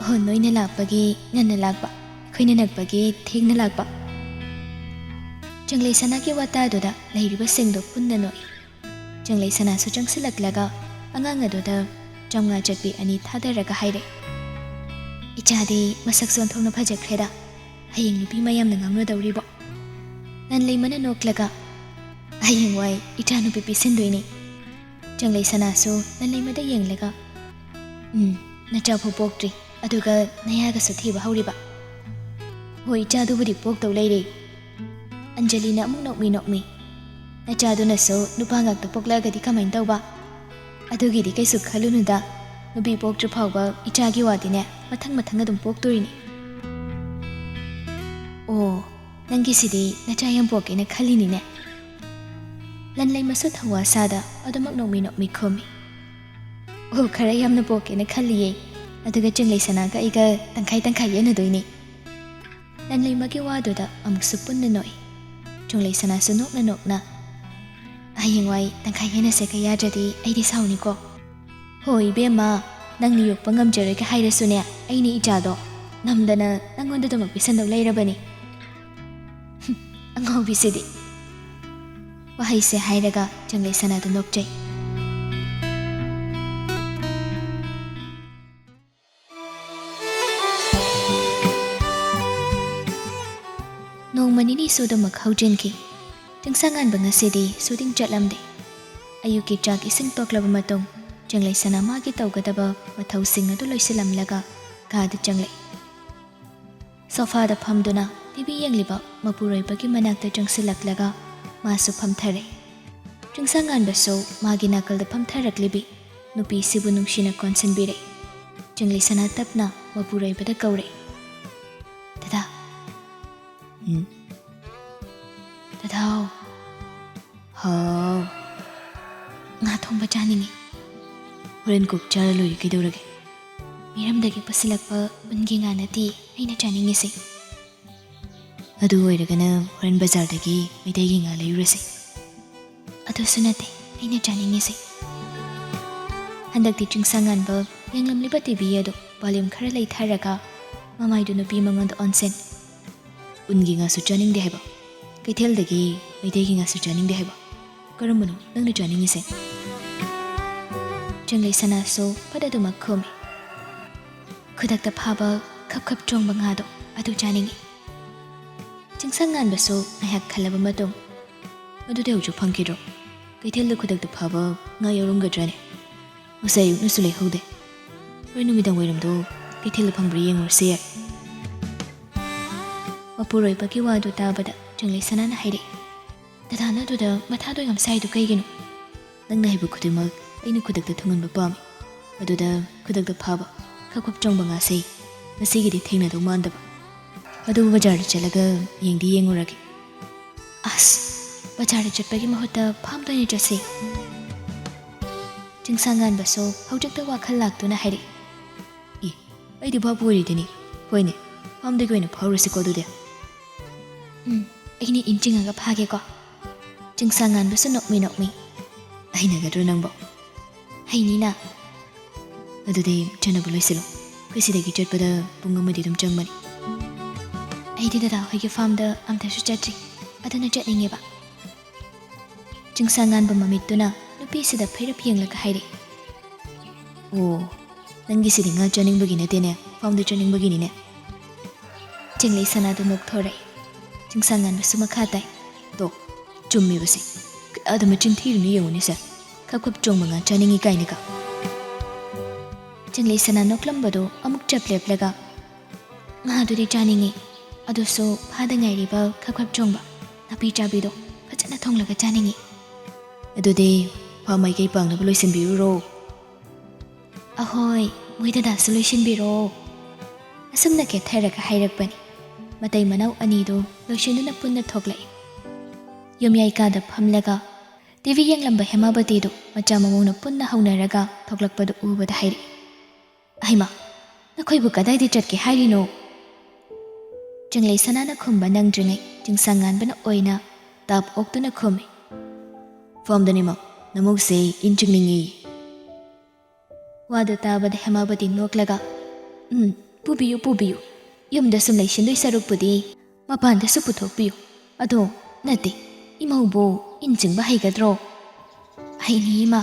"ꯑꯣ, ꯅꯣꯏꯅ ꯂꯥꯛꯄꯒꯤ ꯉꯟꯅ ꯂꯥꯛꯄ, ꯑꯩꯈꯣꯏꯅ ꯅꯛꯄꯒꯤ ꯊꯦꯡꯅ ꯂꯥꯛꯄ?" ꯆꯪꯂꯩ ꯁꯅꯥꯒꯤ ꯋꯥꯇꯥꯗꯨꯗ ꯂꯩꯔꯤꯕꯁꯤꯡꯗꯣ ꯄꯨꯟꯅ ꯅꯣꯛꯏ꯫ ꯆꯪꯂꯩ ꯁꯅꯥꯁꯨ ꯆꯪꯁꯤꯜꯂꯛꯂꯒ ꯑꯉꯥꯡ ꯑꯗꯨꯗ ꯆꯥꯝꯃꯉꯥ ꯆꯠꯄꯤ ꯑꯅꯤ ꯊꯥꯗꯔꯒ ꯍꯥꯏꯔꯛꯏ, "ꯏꯆꯥꯗꯤ ꯃꯁꯛꯁꯨ ꯑꯣꯟꯊꯣꯛꯅ ꯐꯖꯈ꯭ꯔꯦꯗ, ꯍꯌꯦꯡ ꯅꯨꯄꯤ ꯃꯌꯥꯝꯅ ꯉꯥꯡꯅꯗꯧꯔꯤꯕꯣ?" ꯂꯟꯂꯩꯃꯅ ꯅꯣꯛꯂꯒ, "ꯍꯌꯦꯡꯋꯥꯏ ꯏꯆꯥ ꯅꯨꯄꯤ ꯄꯤꯁꯤꯟꯗꯣꯏꯅꯤ꯫" ꯆꯪꯂꯩ ꯁꯅꯥꯁꯨ ꯂꯟꯂꯩꯃꯗ ꯌꯦꯡꯂꯒ, "ꯎꯝ, ꯅꯆꯥꯐꯥꯎ ꯄꯣꯛꯇ꯭ꯔꯤ, ꯑꯗꯨꯒ ꯅꯌꯥꯒꯁꯨ ꯊꯤꯕ ꯍꯧꯔꯤꯕ?" "ꯍꯣꯏ, ꯏꯆꯥꯗꯨꯕꯨꯗꯤ ꯄꯣꯛꯇꯧ ꯂꯩꯔꯦ꯫" ꯑꯟꯖꯂꯤꯅ ꯑꯃꯨꯛ ꯅꯣꯛꯃꯤ ꯅꯣꯛꯃꯤ, "ꯅꯆꯥꯗꯨꯅꯁꯨ ꯅꯨꯄꯥ ꯉꯥꯛꯇ ꯄꯣꯛꯂꯛꯑꯒꯗꯤ ꯀꯃꯥꯏꯅ ꯇꯧꯕ? ꯑꯗꯨꯒꯤꯗꯤ ꯀꯩꯁꯨ ꯈꯜꯂꯨꯅꯨꯗ, ꯅꯨꯄꯤ ꯄꯣꯛꯇ꯭ꯔꯤ ꯐꯥꯎꯕ ꯏꯆꯥꯒꯤ ꯋꯥꯗꯤꯅꯦ ꯃꯊꯪ ꯃꯊꯪ ꯑꯗꯨꯝ ꯄꯣꯛꯇꯣꯔꯤꯅꯤ꯫" "ꯑꯣ, ꯅꯪꯒꯤꯁꯤꯗꯤ ꯅꯆꯥ ꯌꯥꯝ ꯄꯣꯛꯀꯦꯅ ꯈꯜꯂꯤꯅꯤꯅꯦ꯫" ꯂꯟꯂꯩꯃꯁꯨ ꯊꯧꯋꯥ ꯁꯥꯗ ꯑꯗꯨꯃꯛ ꯅꯣꯛꯃꯤ ꯅꯣꯛꯃꯤ ꯈꯨꯝꯃꯤ꯫ "ꯑꯣ, ꯈꯔ ꯌꯥꯝꯅ ꯄꯣꯛꯀꯦꯅ ꯈꯜꯂꯤꯌꯦ꯫ ꯑꯗꯨꯒ ꯆꯪꯂꯩ ꯁꯅꯥꯒ ꯑꯩꯒ ꯇꯪꯈꯥꯏ ꯇꯪꯈꯥꯏ ꯌꯦꯟꯅꯗꯣꯏꯅꯤ꯫" ꯂꯟꯂꯩꯃꯒꯤ ꯋꯥꯗꯨꯗ ꯑꯃꯨꯛꯁꯨ ꯄꯨꯟꯅ ꯅꯣꯛꯏ꯫ ꯆꯪꯂꯩ ꯁꯅꯥꯁꯨ ꯅꯣꯛꯅ ꯅꯣꯛꯅ, "ꯍꯌꯦꯡꯋꯥꯏ ꯇꯪꯈꯥꯏ ꯌꯦꯟꯅꯁꯦ ꯀꯌꯥꯗ꯭ꯔꯗꯤ ꯑꯩꯗꯤ ꯁꯥꯎꯅꯤꯀꯣ꯫" "ꯍꯣꯏ ꯏꯕꯦꯝꯃ, ꯅꯪꯅ ꯌꯣꯛꯄ ꯉꯝꯖꯔꯣꯏꯒ ꯍꯥꯏꯔꯁꯨꯅꯦ, ꯑꯩꯅ ꯏꯆꯥꯗꯣ ꯅꯝꯗꯅ ꯅꯪꯉꯣꯟꯗꯗꯃꯛ ꯄꯤꯁꯟꯗꯧ ꯂꯩꯔꯕꯅꯤ꯫" "ꯍꯨꯝ, ꯑꯉꯥꯎꯕꯤꯁꯤꯗꯤ꯫" ꯋꯥꯍꯩꯁꯦ ꯍꯥꯏꯔꯒ ꯆꯪꯂꯩ ꯁꯅꯥꯗꯨ ꯅꯣꯛꯆꯩ꯫ ꯅꯣꯡꯃ ꯅꯤꯅꯤ ꯁꯨꯗꯃꯛ ꯍꯧꯖꯤꯟꯈꯤ꯫ ꯆꯤꯡꯁꯪꯉꯥꯟꯕ ꯉꯁꯤꯗꯤ ꯁꯨꯇꯤꯡ ꯆꯠꯂꯝꯗꯦ꯫ ꯑꯌꯨꯛꯀꯤ ꯆꯥꯛ ꯏꯁꯤꯡ ꯇꯣꯛꯂꯕ ꯃꯇꯨꯡ, ꯆꯪꯂꯩ ꯁꯅꯥ ꯃꯥꯒꯤ ꯇꯧꯒꯗꯕ ꯃꯊꯧꯁꯤꯡ ꯑꯗꯨ ꯂꯣꯏꯁꯤꯜꯂꯝꯂꯒ ꯀꯥꯗ ꯆꯪꯂꯛꯏ꯫ ꯁꯣꯐꯥꯗ ꯐꯝꯗꯨꯅ ꯇꯤꯚꯤ ꯌꯦꯡꯂꯤꯕ ꯃꯄꯨꯔꯣꯏꯕꯒꯤ ꯃꯅꯥꯛꯇ ꯆꯪꯁꯤꯜꯂꯛꯂꯒ ꯃꯥꯁꯨ ꯐꯝꯊꯔꯦ꯫ ꯆꯤꯡꯁꯪꯉꯥꯟꯕꯁꯨ ꯃꯥꯒꯤ ꯅꯥꯀꯜꯗ ꯐꯝꯊꯔꯛꯂꯤꯕꯤ ꯅꯨꯄꯤꯁꯤꯕꯨ ꯅꯨꯡꯁꯤꯅ ꯀꯣꯟꯁꯤꯟꯕꯤꯔꯦ꯫ ꯆꯪꯂꯩ ꯁꯅꯥ ꯇꯞꯅ ꯃꯄꯨꯔꯣꯏꯕꯗ ꯀꯧꯔꯦ, "ꯗꯗꯥ꯫ ꯎꯝ? ꯗꯗꯥꯎ, ꯍꯥꯎ, ꯉꯥ ꯊꯣꯡꯕ ꯆꯥꯅꯤꯡꯉꯤ꯫ ꯍꯣꯔꯦꯟ ꯀꯣꯛ ꯆꯥꯔ ꯂꯣꯏꯔꯦ, ꯀꯩꯗꯧꯔꯒꯦ? ꯃꯤꯔꯝꯗꯒꯤ ꯄꯨꯁꯤꯜꯂꯛꯄ ꯎꯟꯒꯤ ꯉꯥ ꯅꯠꯇꯦ ꯑꯩꯅ ꯆꯥꯅꯤꯡꯉꯤꯁꯦ꯫ ꯑꯗꯨ ꯑꯣꯏꯔꯒꯅ ꯍꯣꯔꯦꯟ ꯕꯖꯥꯔꯗꯒꯤ ꯃꯩꯇꯩꯒꯤ ꯉꯥ ꯂꯩꯔꯨꯔꯁꯦ꯫ ꯑꯗꯨꯁꯨ ꯅꯠꯇꯦ ꯑꯩꯅ ꯆꯥꯅꯤꯡꯉꯤꯁꯦ꯫ ꯍꯟꯗꯛꯇꯤ ꯆꯤꯡꯁꯥꯡꯉꯥꯟꯕ ꯌꯦꯡꯂꯝꯂꯤꯕ ꯇꯤꯚꯤ ꯑꯗꯨ volume ꯈꯔ ꯂꯩꯊꯔꯒ ꯃꯃꯥꯏꯗꯨ ꯅꯨꯄꯤ ꯃꯉꯣꯟꯗ ꯑꯣꯟꯁꯤꯟ꯫ ꯎꯟꯒꯤ ꯉꯥꯁꯨ ꯆꯥꯅꯤꯡꯗꯦ ꯍꯥꯏꯕ? ꯀꯩꯊꯦꯜꯗꯒꯤ ꯃꯩꯇꯩꯒꯤ ꯉꯥꯁꯨ ꯆꯥꯅꯤꯡꯗꯦ ꯍꯥꯏꯕ? ꯀꯔꯝꯕꯅꯣ ꯅꯪꯅ ꯆꯥꯅꯤꯡꯉꯤꯁꯦ? ꯆꯤꯡꯂꯩ ꯁꯅꯥꯁꯨ ꯐꯠ ꯑꯗꯨꯃꯛ ꯈꯨꯝꯃꯤ꯫ ꯈꯨꯗꯛꯇ ꯐꯥꯕ ꯈꯞ ꯈꯞ ꯆꯣꯡꯕ ꯉꯥꯗꯣ ꯑꯗꯨ ꯆꯥꯅꯤꯡꯉꯤ꯫ ꯆꯤꯡꯁꯥꯡꯉꯥꯟꯕꯁꯨ ꯉꯥꯏꯍꯥꯛ ꯈꯜꯂꯕ ꯃꯇꯨꯡ, "ꯑꯗꯨꯗꯤ ꯍꯧꯖꯤꯛ ꯐꯪꯈꯤꯗ꯭ꯔꯣ? ꯀꯩꯊꯦꯜꯗ ꯈꯨꯗꯛꯇ ꯐꯥꯕ ꯉꯥ ꯌꯥꯎꯔꯝꯒꯗ꯭ꯔꯅꯦ? ꯉꯁꯥꯏ ꯑꯌꯨꯛꯅꯁꯨ ꯂꯩꯍꯧꯗꯦ꯫ ꯍꯣꯔꯦꯟ ꯅꯨꯃꯤꯗꯥꯡ ꯋꯥꯏꯔꯝꯗꯣ ꯀꯩꯊꯦꯜꯗ ꯐꯪꯕ꯭ꯔꯥ ꯌꯦꯡꯉꯨꯔꯁꯦ ꯌꯥꯏ꯫" ꯃꯄꯨꯔꯣꯏꯕꯒꯤ ꯋꯥꯗꯨ ꯇꯥꯕꯗ ꯆꯤꯡꯂꯩ ꯁꯅꯥꯅ ꯍꯥꯏꯔꯛꯏ, "ꯗꯗꯥꯅ ꯑꯗꯨꯗ ꯃꯊꯥꯗꯣ ꯌꯥꯝ ꯁꯥꯏꯗꯣ ꯀꯩꯒꯤꯅꯣ?" "ꯅꯪꯅ ꯍꯥꯏꯕ ꯈꯨꯗꯤꯡꯃꯛ ꯑꯩꯅ ꯈꯨꯗꯛꯇ ꯊꯨꯡꯍꯟꯕ ꯄꯥꯝꯃꯤ꯫ ꯑꯗꯨꯗ ꯈꯨꯗꯛꯇ ꯐꯥꯕ ꯈꯞ ꯈꯞ ꯆꯣꯡꯕ ꯉꯥꯁꯦ ꯉꯁꯤꯒꯤꯗꯤ ꯊꯦꯡꯅꯗꯧ ꯃꯥꯟꯗꯕ꯫ ꯑꯗꯨꯕꯨ ꯕꯖꯥꯔꯗ ꯆꯠꯂꯒ ꯌꯦꯡꯗꯤ ꯌꯦꯡꯉꯨꯔꯒꯦ꯫" "ꯑꯁ, ꯕꯖꯥꯔꯗ ꯆꯠꯄꯒꯤ ꯃꯍꯨꯠꯇ ꯐꯥꯝꯗ ꯑꯣꯏꯅ ꯆꯠꯁꯤ꯫" ꯆꯤꯡꯁꯥꯡꯉꯥꯟꯕꯁꯨ ꯍꯧꯖꯤꯛꯇ ꯋꯥꯈꯜ ꯂꯥꯛꯇꯨꯅ ꯍꯥꯏꯔꯛꯏ, "ꯏ, ꯑꯩꯗꯤ ꯚꯥꯞ ꯑꯣꯏꯔꯤꯗꯨꯅꯤ꯫ ꯍꯣꯏꯅꯦ, ꯐꯥꯝꯗꯒꯤ ꯑꯣꯏꯅ ꯐꯥꯎꯔꯁꯤꯀꯣ ꯑꯗꯨꯗꯤ꯫" "ꯎꯝ, ꯑꯩꯅ ꯏꯟ ꯆꯤꯡꯉꯒ ꯐꯥꯒꯦꯀꯣ꯫" ꯆꯤꯡꯁꯥꯡꯉꯥꯟꯕꯁꯨ ꯅꯣꯛꯃꯤ ꯅꯣꯛꯃꯤ, "ꯍꯩꯅꯒꯗ꯭ꯔꯣ ꯅꯪꯕꯣ?" "ꯍꯩꯅꯤꯅ꯫" "ꯑꯗꯨꯗꯤ ꯆꯠꯅꯕ ꯂꯣꯏꯁꯤꯜꯂꯣ꯫ ꯑꯩꯈꯣꯏ ꯁꯤꯗꯒꯤ ꯆꯠꯄꯗ ꯄꯨꯡ ꯑꯃꯗꯤ ꯑꯗꯨꯝ ꯆꯪꯕꯅꯤ꯫" "ꯑꯩꯗꯤ ꯗꯗꯥ ꯍꯣꯏꯒꯤ ꯐꯥꯝꯗ ꯑꯝꯇꯁꯨ ꯆꯠꯇ꯭ꯔꯤ, ꯑꯗꯨꯅ ꯆꯠꯅꯤꯡꯉꯦꯕ꯫" ꯆꯤꯡꯁꯥꯡꯉꯥꯟꯕ ꯃꯃꯤꯠꯇꯨꯅ ꯅꯨꯄꯤꯁꯤꯗ ꯐꯩꯔꯞ ꯌꯦꯡꯂꯒ ꯍꯥꯏꯔꯛꯏ, "ꯑꯣ, ꯅꯪꯒꯤꯁꯤꯗꯤ ꯉꯥ ꯆꯥꯅꯤꯡꯕꯒꯤ ꯅꯠꯇꯦꯅꯦ, ꯐꯥꯝꯗ ꯆꯠꯅꯤꯡꯕꯒꯤꯅꯤꯅꯦ꯫" ꯆꯤꯡꯂꯩ ꯁꯅꯥꯗꯨ ꯅꯣꯛꯊꯣꯔꯛꯏ꯫ ꯆꯤꯡꯁꯥꯡꯉꯥꯟꯕꯁꯨ ꯃꯈꯥ ꯇꯥꯏ, "ꯇꯣ, ꯆꯨꯝꯃꯤꯕꯁꯦ꯫ ꯀꯌꯥꯗ ꯃꯆꯤꯟ ꯊꯤꯔꯤꯅꯣ ꯌꯦꯡꯉꯨꯅꯦ ꯁꯦ꯫ ꯈꯞ ꯈꯞ ꯆꯣꯡꯕ ꯉꯥ ꯆꯥꯅꯤꯡꯉꯤ ꯀꯥꯏꯅꯒ꯫" ꯆꯤꯡꯂꯩ ꯁꯅꯥ ꯅꯣꯛꯂꯝꯕꯗꯨ ꯑꯃꯨꯛ ꯆꯞ ꯂꯦꯞꯂꯒ, "ꯉꯥꯗꯨꯗꯤ ꯆꯥꯅꯤꯡꯉꯤ, ꯑꯗꯨꯁꯨ ꯐꯥꯗ ꯉꯥꯏꯔꯤꯕ ꯈꯞ ꯈꯞ ꯆꯣꯡꯕ ꯅꯥꯄꯤ ꯆꯥꯕꯤꯗꯣ ꯐꯖꯅ ꯊꯣꯡꯂꯒ ꯆꯥꯅꯤꯡꯉꯤ꯫" "ꯑꯗꯨꯗꯤ ꯐꯥꯝ ꯃꯥꯏꯀꯩ ꯄꯥꯡꯅꯕ ꯂꯣꯏꯁꯤꯟꯕꯤꯔꯨꯔꯣ꯫" "ꯑꯍꯣꯏ, ꯃꯣꯏ ꯗꯗꯥꯁꯨ ꯂꯣꯏꯁꯤꯟꯕꯤꯔꯣ꯫" ꯑꯁꯨꯝꯅ ꯀꯦꯊꯔꯒ ꯍꯥꯏꯔꯛꯄꯅꯤ꯫ ꯃꯇꯩ ꯃꯅꯥꯎ ꯑꯅꯤꯗꯨ ꯂꯣꯏꯁꯤꯟꯗꯨꯅ ꯄꯨꯟꯅ ꯊꯣꯛꯂꯛꯏ꯫ ꯌꯨꯝꯌꯥꯏ ꯀꯥꯗ ꯐꯝꯂꯒ ꯇꯤ ꯚꯤ ꯌꯦꯡꯂꯝꯕ ꯍꯦꯃꯥꯕꯇꯤꯗꯨ ꯃꯆꯥ ꯃꯃꯧꯅ ꯄꯨꯟꯅ ꯍꯧꯅꯔꯒ ꯊꯣꯛꯂꯛꯄꯗꯨ ꯎꯕꯗ ꯍꯥꯏꯔꯛꯏ, "ꯑꯍꯩꯃ, ꯅꯈꯣꯏꯕꯨ ꯀꯗꯥꯏꯗ ꯆꯠꯀꯦ ꯍꯥꯏꯔꯤꯅꯣ?" ꯆꯤꯡꯂꯩ ꯁꯅꯥꯅ ꯈꯨꯝꯕ ꯅꯪꯗ꯭ꯔꯤꯉꯩ ꯆꯤꯡꯁꯥꯡ ꯉꯥꯟꯕꯅ ꯑꯣꯏꯅ ꯇꯥꯞ ꯑꯣꯛꯇꯨꯅ ꯈꯨꯝꯃꯤ, "ꯐꯥꯝꯗꯅꯤ ꯃꯥ, ꯅꯃꯧꯁꯦ ꯏꯟ ꯆꯤꯡꯅꯤꯡꯉꯤ꯫" ꯋꯥꯗꯨ ꯇꯥꯕꯗ ꯍꯦꯃꯥꯕꯇꯤ ꯅꯣꯛꯂꯒ, "ꯎꯝ, ꯄꯨꯕꯤꯌꯨ, ꯄꯨꯕꯤꯌꯨ꯫ ꯌꯨꯝꯗ ꯁꯨꯝ ꯂꯩꯁꯤꯟꯗꯣꯏ ꯁꯔꯨꯛꯄꯨꯗꯤ ꯃꯄꯥꯟꯗꯁꯨ ꯄꯨꯊꯣꯛꯄꯤꯌꯨ꯫ ꯑꯗꯣ, ꯅꯠꯇꯦ, ꯏꯃꯧꯕꯨ ꯏꯟ ꯆꯤꯡꯕ ꯍꯩꯒꯗ꯭ꯔꯣ?" "ꯍꯩꯅꯤ, ꯏꯃꯥ꯫"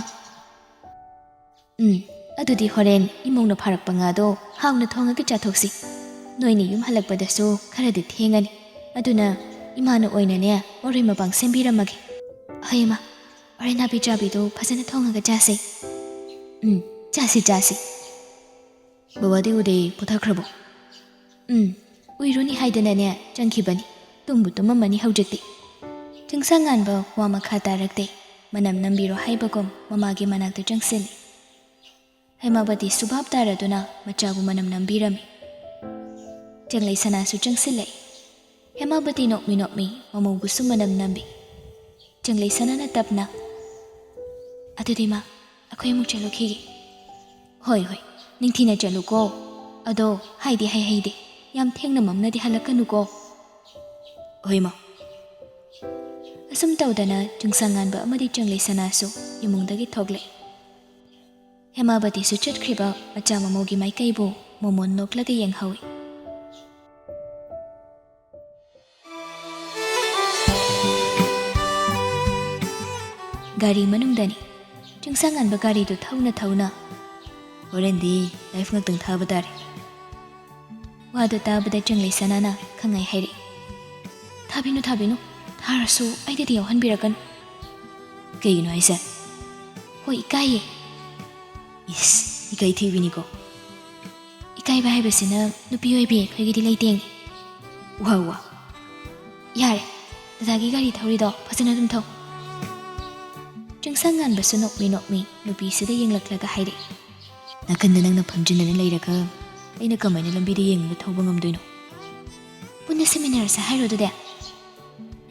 "ꯎꯝ, ꯑꯗꯨꯗꯤ ꯍꯣꯔꯦꯟ ꯏꯃꯧꯅ ꯐꯥꯔꯛꯄ ꯉꯥꯗꯣ ꯍꯥꯎꯅ ꯊꯣꯡꯉꯒ ꯆꯥꯊꯣꯛꯁꯤ꯫ ꯅꯣꯏꯅ ꯌꯨꯝ ꯍꯜꯂꯛꯄꯗꯁꯨ ꯈꯔꯗꯤ ꯊꯦꯡꯉꯅꯤ꯫ ꯑꯗꯨꯅ ꯏꯃꯥꯅ ꯑꯣꯏꯅꯅꯦ ꯃꯔꯣꯏ ꯃꯄꯥꯡ ꯁꯦꯝꯕꯤꯔꯝꯃꯒꯦ꯫ ꯍꯣꯏ, ꯏꯃꯥ, ꯍꯣꯔꯦꯟ ꯅꯥꯄꯤ ꯆꯥꯕꯤꯗꯣ ꯐꯖꯅ ꯊꯣꯡꯉꯒ ꯆꯥꯁꯤ꯫ ꯎꯝ, ꯆꯥꯁꯤ, ꯆꯥꯁꯤ꯫" "ꯕꯕꯥꯗꯤ ꯎꯗꯦ, ꯄꯣꯊꯥꯈ꯭ꯔꯕꯣ?" "ꯎꯝ, ꯎꯏꯔꯨꯅꯤ ꯍꯥꯏꯗꯅꯅꯦ ꯆꯪꯈꯤꯕꯅꯤ꯫ ꯇꯨꯝꯕꯨ ꯇꯨꯝꯃꯝꯃꯅꯤ ꯍꯧꯖꯤꯛꯇꯤ꯫" ꯆꯤꯡꯁꯥꯡ ꯉꯥꯟꯕ ꯋꯥ ꯃꯈꯥ ꯇꯥꯔꯛꯇꯦ꯫ ꯃꯅꯝ ꯅꯝꯕꯤꯔꯣ ꯍꯥꯏꯕꯒꯨꯝ ꯃꯃꯥꯒꯤ ꯃꯅꯥꯛꯇ ꯆꯪꯁꯤꯜꯂꯤ꯫ ꯍꯦꯃꯥꯕꯇꯤꯁꯨ ꯚꯥꯞ ꯇꯥꯔꯗꯨꯅ ꯃꯆꯥꯕꯨ ꯃꯅꯝ ꯅꯝꯕꯤꯔꯝꯃꯤ꯫ ꯆꯤꯡꯂꯩ ꯁꯅꯥꯁꯨ ꯆꯪꯁꯤꯜꯂꯛꯏ꯫ ꯍꯦꯃꯥꯕꯇꯤ ꯅꯣꯛꯃꯤ ꯅꯣꯛꯃꯤ ꯃꯃꯧꯕꯨꯁꯨ ꯃꯅꯝ ꯅꯝꯕꯤ꯫ ꯆꯤꯡꯂꯩ ꯁꯅꯥꯅ ꯇꯞꯅ, "ꯑꯗꯨꯗꯤ ꯃꯥ, ꯑꯩꯈꯣꯏ ꯑꯃꯨꯛ ꯆꯠꯂꯨꯈꯤꯒꯦ꯫" "ꯍꯣꯏ, ꯍꯣꯏ, ꯅꯤꯡꯊꯤꯅ ꯆꯠꯂꯨꯀꯣ꯫ ꯑꯗꯣ ꯍꯥꯏꯗꯤ ꯍꯥꯏꯍꯩꯗꯦ, ꯌꯥꯝ ꯊꯦꯡꯅꯃꯛꯅꯗꯤ ꯍꯜꯂꯛꯀꯅꯨꯀꯣ꯫" "ꯍꯣꯏ, ꯃꯥ꯫" ꯑꯁꯨꯝ ꯇꯧꯗꯅ ꯆꯤꯡꯁꯥꯡ ꯉꯥꯟꯕ ꯑꯃꯗꯤ ꯆꯤꯡꯂꯩ ꯁꯅꯥꯁꯨ ꯏꯃꯨꯡꯗꯒꯤ ꯊꯣꯛꯂꯛꯏ꯫ ꯍꯦꯃꯥꯕꯇꯤꯁꯨ ꯆꯠꯈ꯭ꯔꯤꯕ ꯃꯆꯥ ꯃꯃꯧꯒꯤ ꯃꯥꯏꯀꯩꯕꯨ ꯃꯣꯃꯣꯟ ꯅꯣꯛꯂꯒ ꯌꯦꯡꯍꯧꯏ꯫ ꯒꯥꯔꯤ ꯃꯅꯨꯡꯗꯅꯤ꯫ ꯆꯤꯡꯁꯥꯡ ꯉꯥꯟꯕ ꯒꯥꯔꯤꯗꯨ ꯊꯧꯅ ꯊꯧꯅ, "ꯍꯣꯔꯦꯟꯗꯤ ꯂꯥꯏꯐ ꯉꯥꯛꯇꯪ ꯊꯥꯕ ꯇꯥꯔꯦ꯫" ꯋꯥꯗꯨ ꯇꯥꯕꯗ ꯆꯤꯡꯂꯩ ꯁꯅꯥꯅ ꯈꯪꯉꯥꯏ ꯍꯥꯏꯔꯛꯏ, "ꯊꯥꯕꯤꯅꯨ, ꯊꯥꯕꯤꯅꯨ꯫ ꯊꯥꯔꯁꯨ ꯑꯩꯗꯗꯤ ꯌꯥꯎꯍꯟꯕꯤꯔꯛꯀꯅꯨ꯫" "ꯀꯩꯒꯤꯅꯣ ꯍꯥꯏꯁꯦ?" "ꯍꯣꯏ, ꯏꯀꯥꯏꯌꯦ꯫" "ꯏꯁ, ꯏꯀꯥꯏ ꯊꯤꯕꯤꯅꯤꯀꯣ꯫" "ꯏꯀꯥꯏꯕ ꯍꯥꯏꯕꯁꯤꯅ ꯅꯨꯄꯤ ꯑꯣꯏꯕꯤ ꯑꯩꯈꯣꯏꯒꯤꯗꯤ ꯂꯩꯇꯦꯡꯉꯤ꯫" "ꯋꯥ, ꯋꯥ꯫" "ꯌꯥꯔꯦ, ꯗꯗꯥꯒꯤ ꯒꯥꯔꯤ ꯊꯧꯔꯤꯗꯣ ꯐꯖꯅ ꯑꯗꯨꯝ ꯊꯧ꯫" ꯆꯤꯡꯁꯥꯡ ꯉꯥꯟꯕꯁꯨ ꯅꯣꯛꯃꯤ ꯅꯣꯛꯃꯤ ꯅꯨꯄꯤꯁꯤꯗ ꯌꯦꯡꯂꯛꯂꯒ ꯍꯥꯏꯔꯛꯏ, "ꯅꯥꯀꯟꯗ ꯅꯪꯅ ꯐꯝꯖꯤꯟꯗꯅ ꯂꯩꯔꯒ ꯑꯩꯅ ꯀꯃꯥꯏꯅ ꯂꯝꯕꯤꯗ ꯌꯦꯡꯉꯒ ꯊꯧꯕ ꯉꯝꯗꯣꯏꯅꯣ?" "ꯄꯨꯟꯅ ꯁꯤꯃꯤꯟꯅꯔꯁꯦ ꯍꯥꯏꯔꯣ ꯑꯗꯨꯗꯤ?"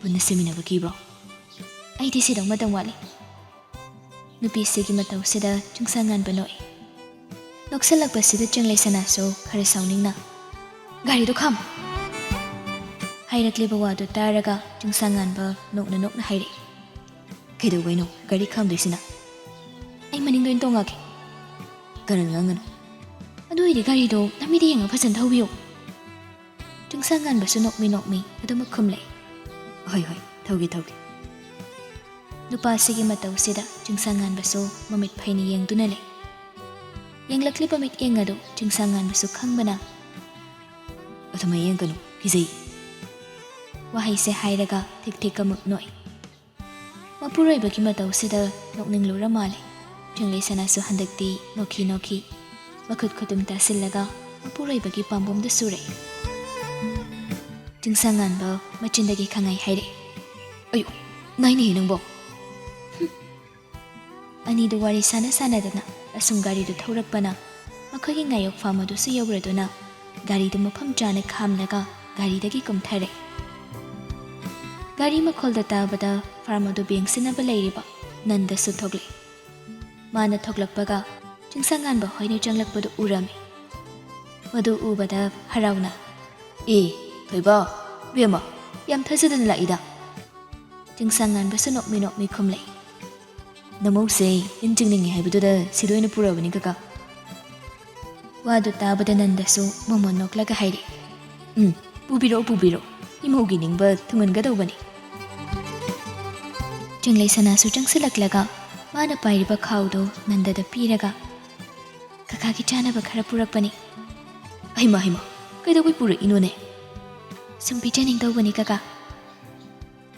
"ꯄꯨꯟꯅ ꯁꯤꯃꯤꯟꯅꯕ ꯀꯤꯕ꯭ꯔꯣ?" ꯑꯩꯗꯤ ꯁꯤꯗꯧ ꯃꯇꯝ ꯋꯥꯠꯂꯤ꯫ ꯅꯨꯄꯤꯁꯤꯒꯤ ꯃꯇꯧꯁꯤꯗ ꯆꯤꯡꯁꯥꯡꯉꯥꯟꯕ ꯅꯣꯛꯏ꯫ ꯅꯣꯛꯁꯜꯂꯛꯄꯁꯤꯗ ꯆꯤꯡꯂꯩ ꯁꯅꯥꯁꯨ ꯈꯔ ꯁꯥꯎꯅꯤꯡꯅ, "ꯒꯥꯔꯤꯗꯣ ꯈꯥꯝꯃꯣ!" ꯍꯥꯏꯔꯛꯂꯤꯕ ꯋꯥꯗꯨ ꯇꯥꯔꯒ ꯆꯤꯡꯁꯥꯡꯉꯥꯟꯕ ꯅꯣꯛꯅ ꯅꯣꯛꯅ ꯍꯥꯏꯔꯛꯏ, "ꯀꯩꯗꯧꯕꯩꯅꯣ ꯒꯥꯔꯤ ꯈꯥꯝꯗꯣꯏꯁꯤꯅ? ꯑꯩ ꯃꯅꯤꯡꯗ ꯑꯣꯏꯅ ꯇꯣꯡꯉꯛꯀꯦ꯫ ꯀꯔꯟ ꯉꯥꯡꯒꯅꯨ꯫ ꯑꯗꯨ ꯑꯣꯏꯗꯤ ꯒꯥꯔꯤꯗꯣ ꯂꯝꯕꯤꯗ ꯌꯦꯡꯉ ꯐꯖꯅ ꯊꯧꯕꯤꯌꯣ꯫" ꯆꯤꯡꯁꯥꯡꯉꯥꯟꯕꯁꯨ ꯅꯣꯛꯃꯤ ꯅꯣꯛꯃꯤ ꯑꯗꯨꯃꯛ ꯈꯨꯝꯂꯛꯏ, "ꯍꯣꯏ ꯍꯣꯏ, ꯊꯧꯒꯦ ꯊꯧꯒꯦ꯫" ꯅꯨꯄꯥꯁꯤꯒꯤ ꯃꯇꯧꯁꯤꯗ ꯆꯤꯡꯁꯥꯡꯉꯥꯟꯕꯁꯨ ꯃꯃꯤꯠ ꯐꯩꯅ ꯌꯦꯡꯗꯨꯅ ꯂꯩ꯫ ꯌꯦꯡꯂꯛꯂꯤꯕ ꯃꯤꯠꯌꯦꯡ ꯑꯗꯨ ꯆꯤꯡꯁꯥꯡꯉꯥꯟꯕꯁꯨ ꯈꯪꯕꯅ, "ꯑꯗꯨꯃꯥꯏ ꯌꯦꯡꯒꯅꯨ, ꯀꯤꯖꯩ꯫" ꯋꯥꯍꯩꯁꯦ ꯍꯥꯏꯔꯒ ꯊꯤꯛ ꯊꯤꯛ ꯑꯃꯨꯛ ꯅꯣꯛꯏ꯫ ꯃꯄꯨꯔꯣꯏꯕꯒꯤ ꯃꯇꯧꯁꯤꯗ ꯅꯣꯛꯅꯤꯡꯂꯨꯔ ꯃꯥꯜꯂꯦ꯫ ꯆꯤꯡꯂꯩ ꯁꯅꯥꯁꯨ ꯍꯟꯗꯛꯇꯤ ꯅꯣꯛꯈꯤ ꯅꯣꯛꯈꯤ꯫ ꯃꯈꯨꯠ ꯈꯨꯇꯨꯝ ꯇꯥꯁꯤꯜꯂꯒ ꯃꯄꯨꯔꯣꯏꯕꯒꯤ ꯄꯥꯝꯕꯣꯝꯗ ꯁꯨꯔꯦ꯫ ꯆꯤꯡꯁꯥꯡꯉꯥꯟꯕ ꯃꯆꯤꯟꯗꯒꯤ ꯈꯪꯍꯥꯏ ꯍꯥꯏꯔꯛꯑꯦ, "ꯑꯌꯨ, ꯅꯥꯏꯅꯦꯍꯦ ꯅꯪꯕꯣ!" ꯍꯨꯝ꯫ ꯑꯅꯤꯗꯨ ꯋꯥꯔꯤ ꯁꯥꯟꯅ ꯁꯥꯟꯅꯗꯅ ꯑꯁꯨꯝ ꯒꯥꯔꯤꯗꯨ ꯊꯧꯔꯛꯄꯅ ꯃꯈꯣꯏꯒꯤ ꯉꯥꯌꯣꯛ ꯐꯥꯝ ꯑꯗꯨꯁꯨ ꯌꯧꯔꯗꯨꯅ ꯒꯥꯔꯤꯗꯨ ꯃꯐꯝ ꯆꯥꯅ ꯈꯥꯝꯂꯒ ꯒꯥꯔꯤꯗꯒꯤ ꯀꯨꯝꯊꯔꯦ꯫ ꯒꯥꯔꯤ ꯃꯈꯣꯜꯗ ꯇꯥꯕꯗ ꯐꯥꯔꯝ ꯑꯗꯨ ꯕꯦꯡꯁꯤꯟꯅꯕ ꯂꯩꯔꯤꯕ ꯅꯟꯗꯁꯨ ꯊꯣꯛꯂꯛꯏ꯫ ꯃꯥꯅ ꯊꯣꯛꯂꯛꯄꯒ ꯆꯤꯡꯁꯥꯡꯉꯥꯟꯕ ꯍꯣꯏꯅ ꯆꯪꯂꯛꯄꯗꯨ ꯎꯔꯝꯃꯤ꯫ ꯃꯗꯨ ꯎꯕꯗ ꯍꯔꯥꯎꯅ, "ꯑꯦ, ꯊꯣꯏꯕ, ꯕꯦꯝꯃ, ꯌꯥꯝ ꯊꯥꯖꯗꯅ ꯂꯥꯛꯏꯗ꯫" ꯆꯤꯡꯁꯥꯡꯉꯥꯟꯕꯁꯨ ꯅꯣꯛꯃꯤ ꯅꯣꯛꯃꯤ ꯈꯨꯝꯂꯛꯏ, "ꯅꯃꯧꯁꯦ ꯏꯟ ꯆꯤꯡꯅꯤꯡꯉꯤ ꯍꯥꯏꯕꯗꯨꯗ ꯁꯤꯗ ꯑꯣꯏꯅ ꯄꯨꯔꯛꯑꯕꯅꯤ ꯀꯀꯥ꯫" ꯋꯥꯗꯨ ꯇꯥꯕꯗ ꯅꯟꯗꯁꯨ ꯃꯃꯣꯟ ꯅꯣꯛꯂꯒ ꯍꯥꯏꯔꯛꯏ, "ꯎꯝ, ꯄꯨꯕꯤꯔꯛꯑꯣ, ꯄꯨꯕꯤꯔꯛꯑꯣ, ꯏꯃꯧꯒꯤ ꯅꯤꯡꯕ ꯊꯨꯡꯍꯟꯒꯗꯧꯕꯅꯤ꯫" ꯆꯤꯡꯂꯩ ꯁꯅꯥꯁꯨ ꯆꯪꯁꯤꯜꯂꯛꯂꯒ ꯃꯥꯅ ꯄꯥꯏꯔꯤꯕ ꯈꯥꯎꯗꯨ ꯅꯟꯗꯗ ꯄꯤꯔꯒ, "ꯀꯀꯥꯒꯤ ꯆꯥꯅꯕ ꯈꯔ ꯄꯨꯔꯛꯄꯅꯤ꯫" "ꯍꯩꯃꯥ, ꯍꯩꯃꯥ, ꯀꯩꯗꯧꯕꯩ ꯄꯨꯔꯛꯏꯅꯣꯅꯦ?" "ꯁꯨꯝ ꯄꯤꯖꯅꯤꯡꯗꯧꯕꯅꯤ ꯀꯀꯥ꯫"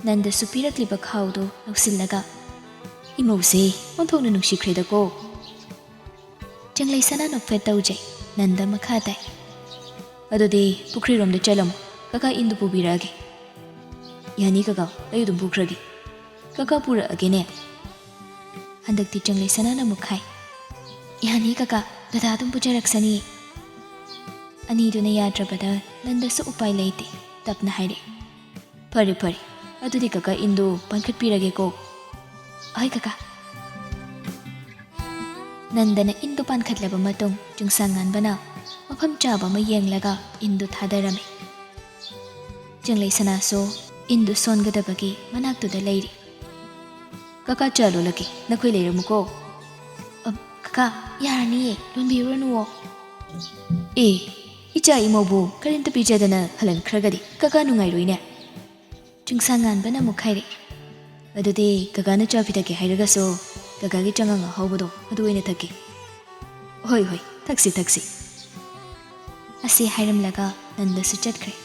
ꯅꯟꯗꯁꯨ ꯄꯤꯔꯛꯂꯤꯕ ꯈꯥꯎꯗꯨ ꯂꯧꯁꯤꯜꯂꯒ, "ꯏꯃꯧꯁꯦ ꯑꯣꯟꯊꯣꯛꯅ ꯅꯨꯡꯁꯤꯈ꯭ꯔꯦꯗꯀꯣ꯫" ꯆꯤꯡꯂꯩ ꯁꯅꯥ ꯅꯣꯛꯐꯦꯠ ꯇꯧꯖꯩ꯫ ꯅꯟꯗ ꯃꯈꯥ ꯇꯥꯏ, "ꯑꯗꯨꯗꯤ ꯄꯨꯈ꯭ꯔꯤꯔꯣꯝꯗ ꯆꯠꯂꯝꯃꯣ, ꯀꯀꯥ ꯏꯟꯗꯨ ꯄꯨꯕꯤꯔꯛꯑꯒꯦ꯫" "ꯌꯥꯅꯤ ꯀꯀꯥ, ꯑꯩ ꯑꯗꯨꯝ ꯄꯨꯈ꯭ꯔꯒꯦ꯫" "ꯀꯀꯥ ꯄꯨꯔꯛꯑꯒꯦꯅꯦ꯫" ꯍꯟꯗꯛꯇꯤ ꯆꯤꯡꯂꯩ ꯁꯅꯥꯅ ꯑꯃꯨꯛ ꯍꯥꯏ, "ꯌꯥꯅꯤ ꯀꯀꯥ, ꯗꯗꯥ ꯑꯗꯨꯝ ꯄꯨꯖꯔꯛꯁꯅꯤ꯫" ꯑꯅꯤꯗꯨꯅ ꯌꯥꯗ꯭ꯔꯕꯗ ꯅꯟꯗꯁꯨ ꯎꯄꯥꯏ ꯂꯩꯇꯦ, ꯇꯞꯅ ꯍꯥꯏꯔꯛꯏ, "ꯐꯔꯦ ꯐꯔꯦ, ꯑꯗꯨꯗꯤ ꯀꯀꯥ, ꯏꯟꯗꯨ ꯄꯥꯟꯈꯠꯄꯤꯔꯒꯦꯀꯣ꯫ ꯍꯣꯏ ꯀꯀꯥ꯫ ꯅꯟꯗꯅ ꯏꯟꯗꯨ ꯄꯥꯟꯈꯠꯂꯕ ꯃꯇꯨꯡ, ꯆꯤꯡꯁꯥꯡ ꯉꯥꯟꯕꯅ ꯃꯐꯝ ꯆꯥꯕ ꯑꯃ ꯌꯦꯡꯂꯒ ꯏꯟꯗꯨ ꯊꯥꯗꯔꯝꯃꯤ꯫ ꯆꯤꯡꯂꯩ ꯁꯅꯥꯁꯨ ꯏꯟꯗꯨ ꯁꯣꯟꯒꯗꯕꯒꯤ ꯃꯅꯥꯛꯇꯨꯗ ꯂꯩꯔꯤ꯫ "ꯀꯀꯥ, ꯆꯥ ꯂꯣꯜꯂꯛꯀꯦ, ꯅꯈꯣꯏ ꯂꯩꯔꯝꯃꯨꯀꯣ꯫" "ꯑ, ꯀꯀꯥ, ꯌꯥꯔꯅꯤꯌꯦ, ꯂꯣꯟꯕꯤꯔꯨꯔꯅꯨꯋꯣ꯫" "ꯑꯦ, ꯏꯆꯥ ꯏꯃꯧꯕꯨ ꯀꯔꯤꯝꯇ ꯄꯤꯖꯗꯅ ꯍꯜꯍꯟꯈ꯭ꯔꯒꯗꯤ ꯀꯀꯥ ꯅꯨꯡꯉꯥꯏꯔꯣꯏꯅꯦ꯫" ꯆꯤꯡꯁꯥꯡ ꯉꯥꯟꯕꯅ ꯑꯃꯨꯛ ꯍꯥꯏꯔꯛꯏ, "ꯑꯗꯨꯗꯤ ꯀꯀꯥꯅ ꯆꯥ ꯄꯤꯊꯛꯀꯦ ꯍꯥꯏꯔꯒꯁꯨ ꯀꯀꯥꯒꯤ ꯆꯉꯥꯡ ꯑꯍꯥꯎꯕꯗꯣ ꯑꯗꯨ ꯑꯣꯏꯅ ꯊꯛꯀꯦ꯫" "ꯍꯣꯏ, ꯍꯣꯏ, ꯊꯛꯁꯤ, ꯊꯛꯁꯤ꯫" ꯑꯁꯤ ꯍꯥꯏꯔꯝꯂꯒ ꯅꯟꯗꯁꯨ ꯆꯠꯈ꯭ꯔꯦ꯫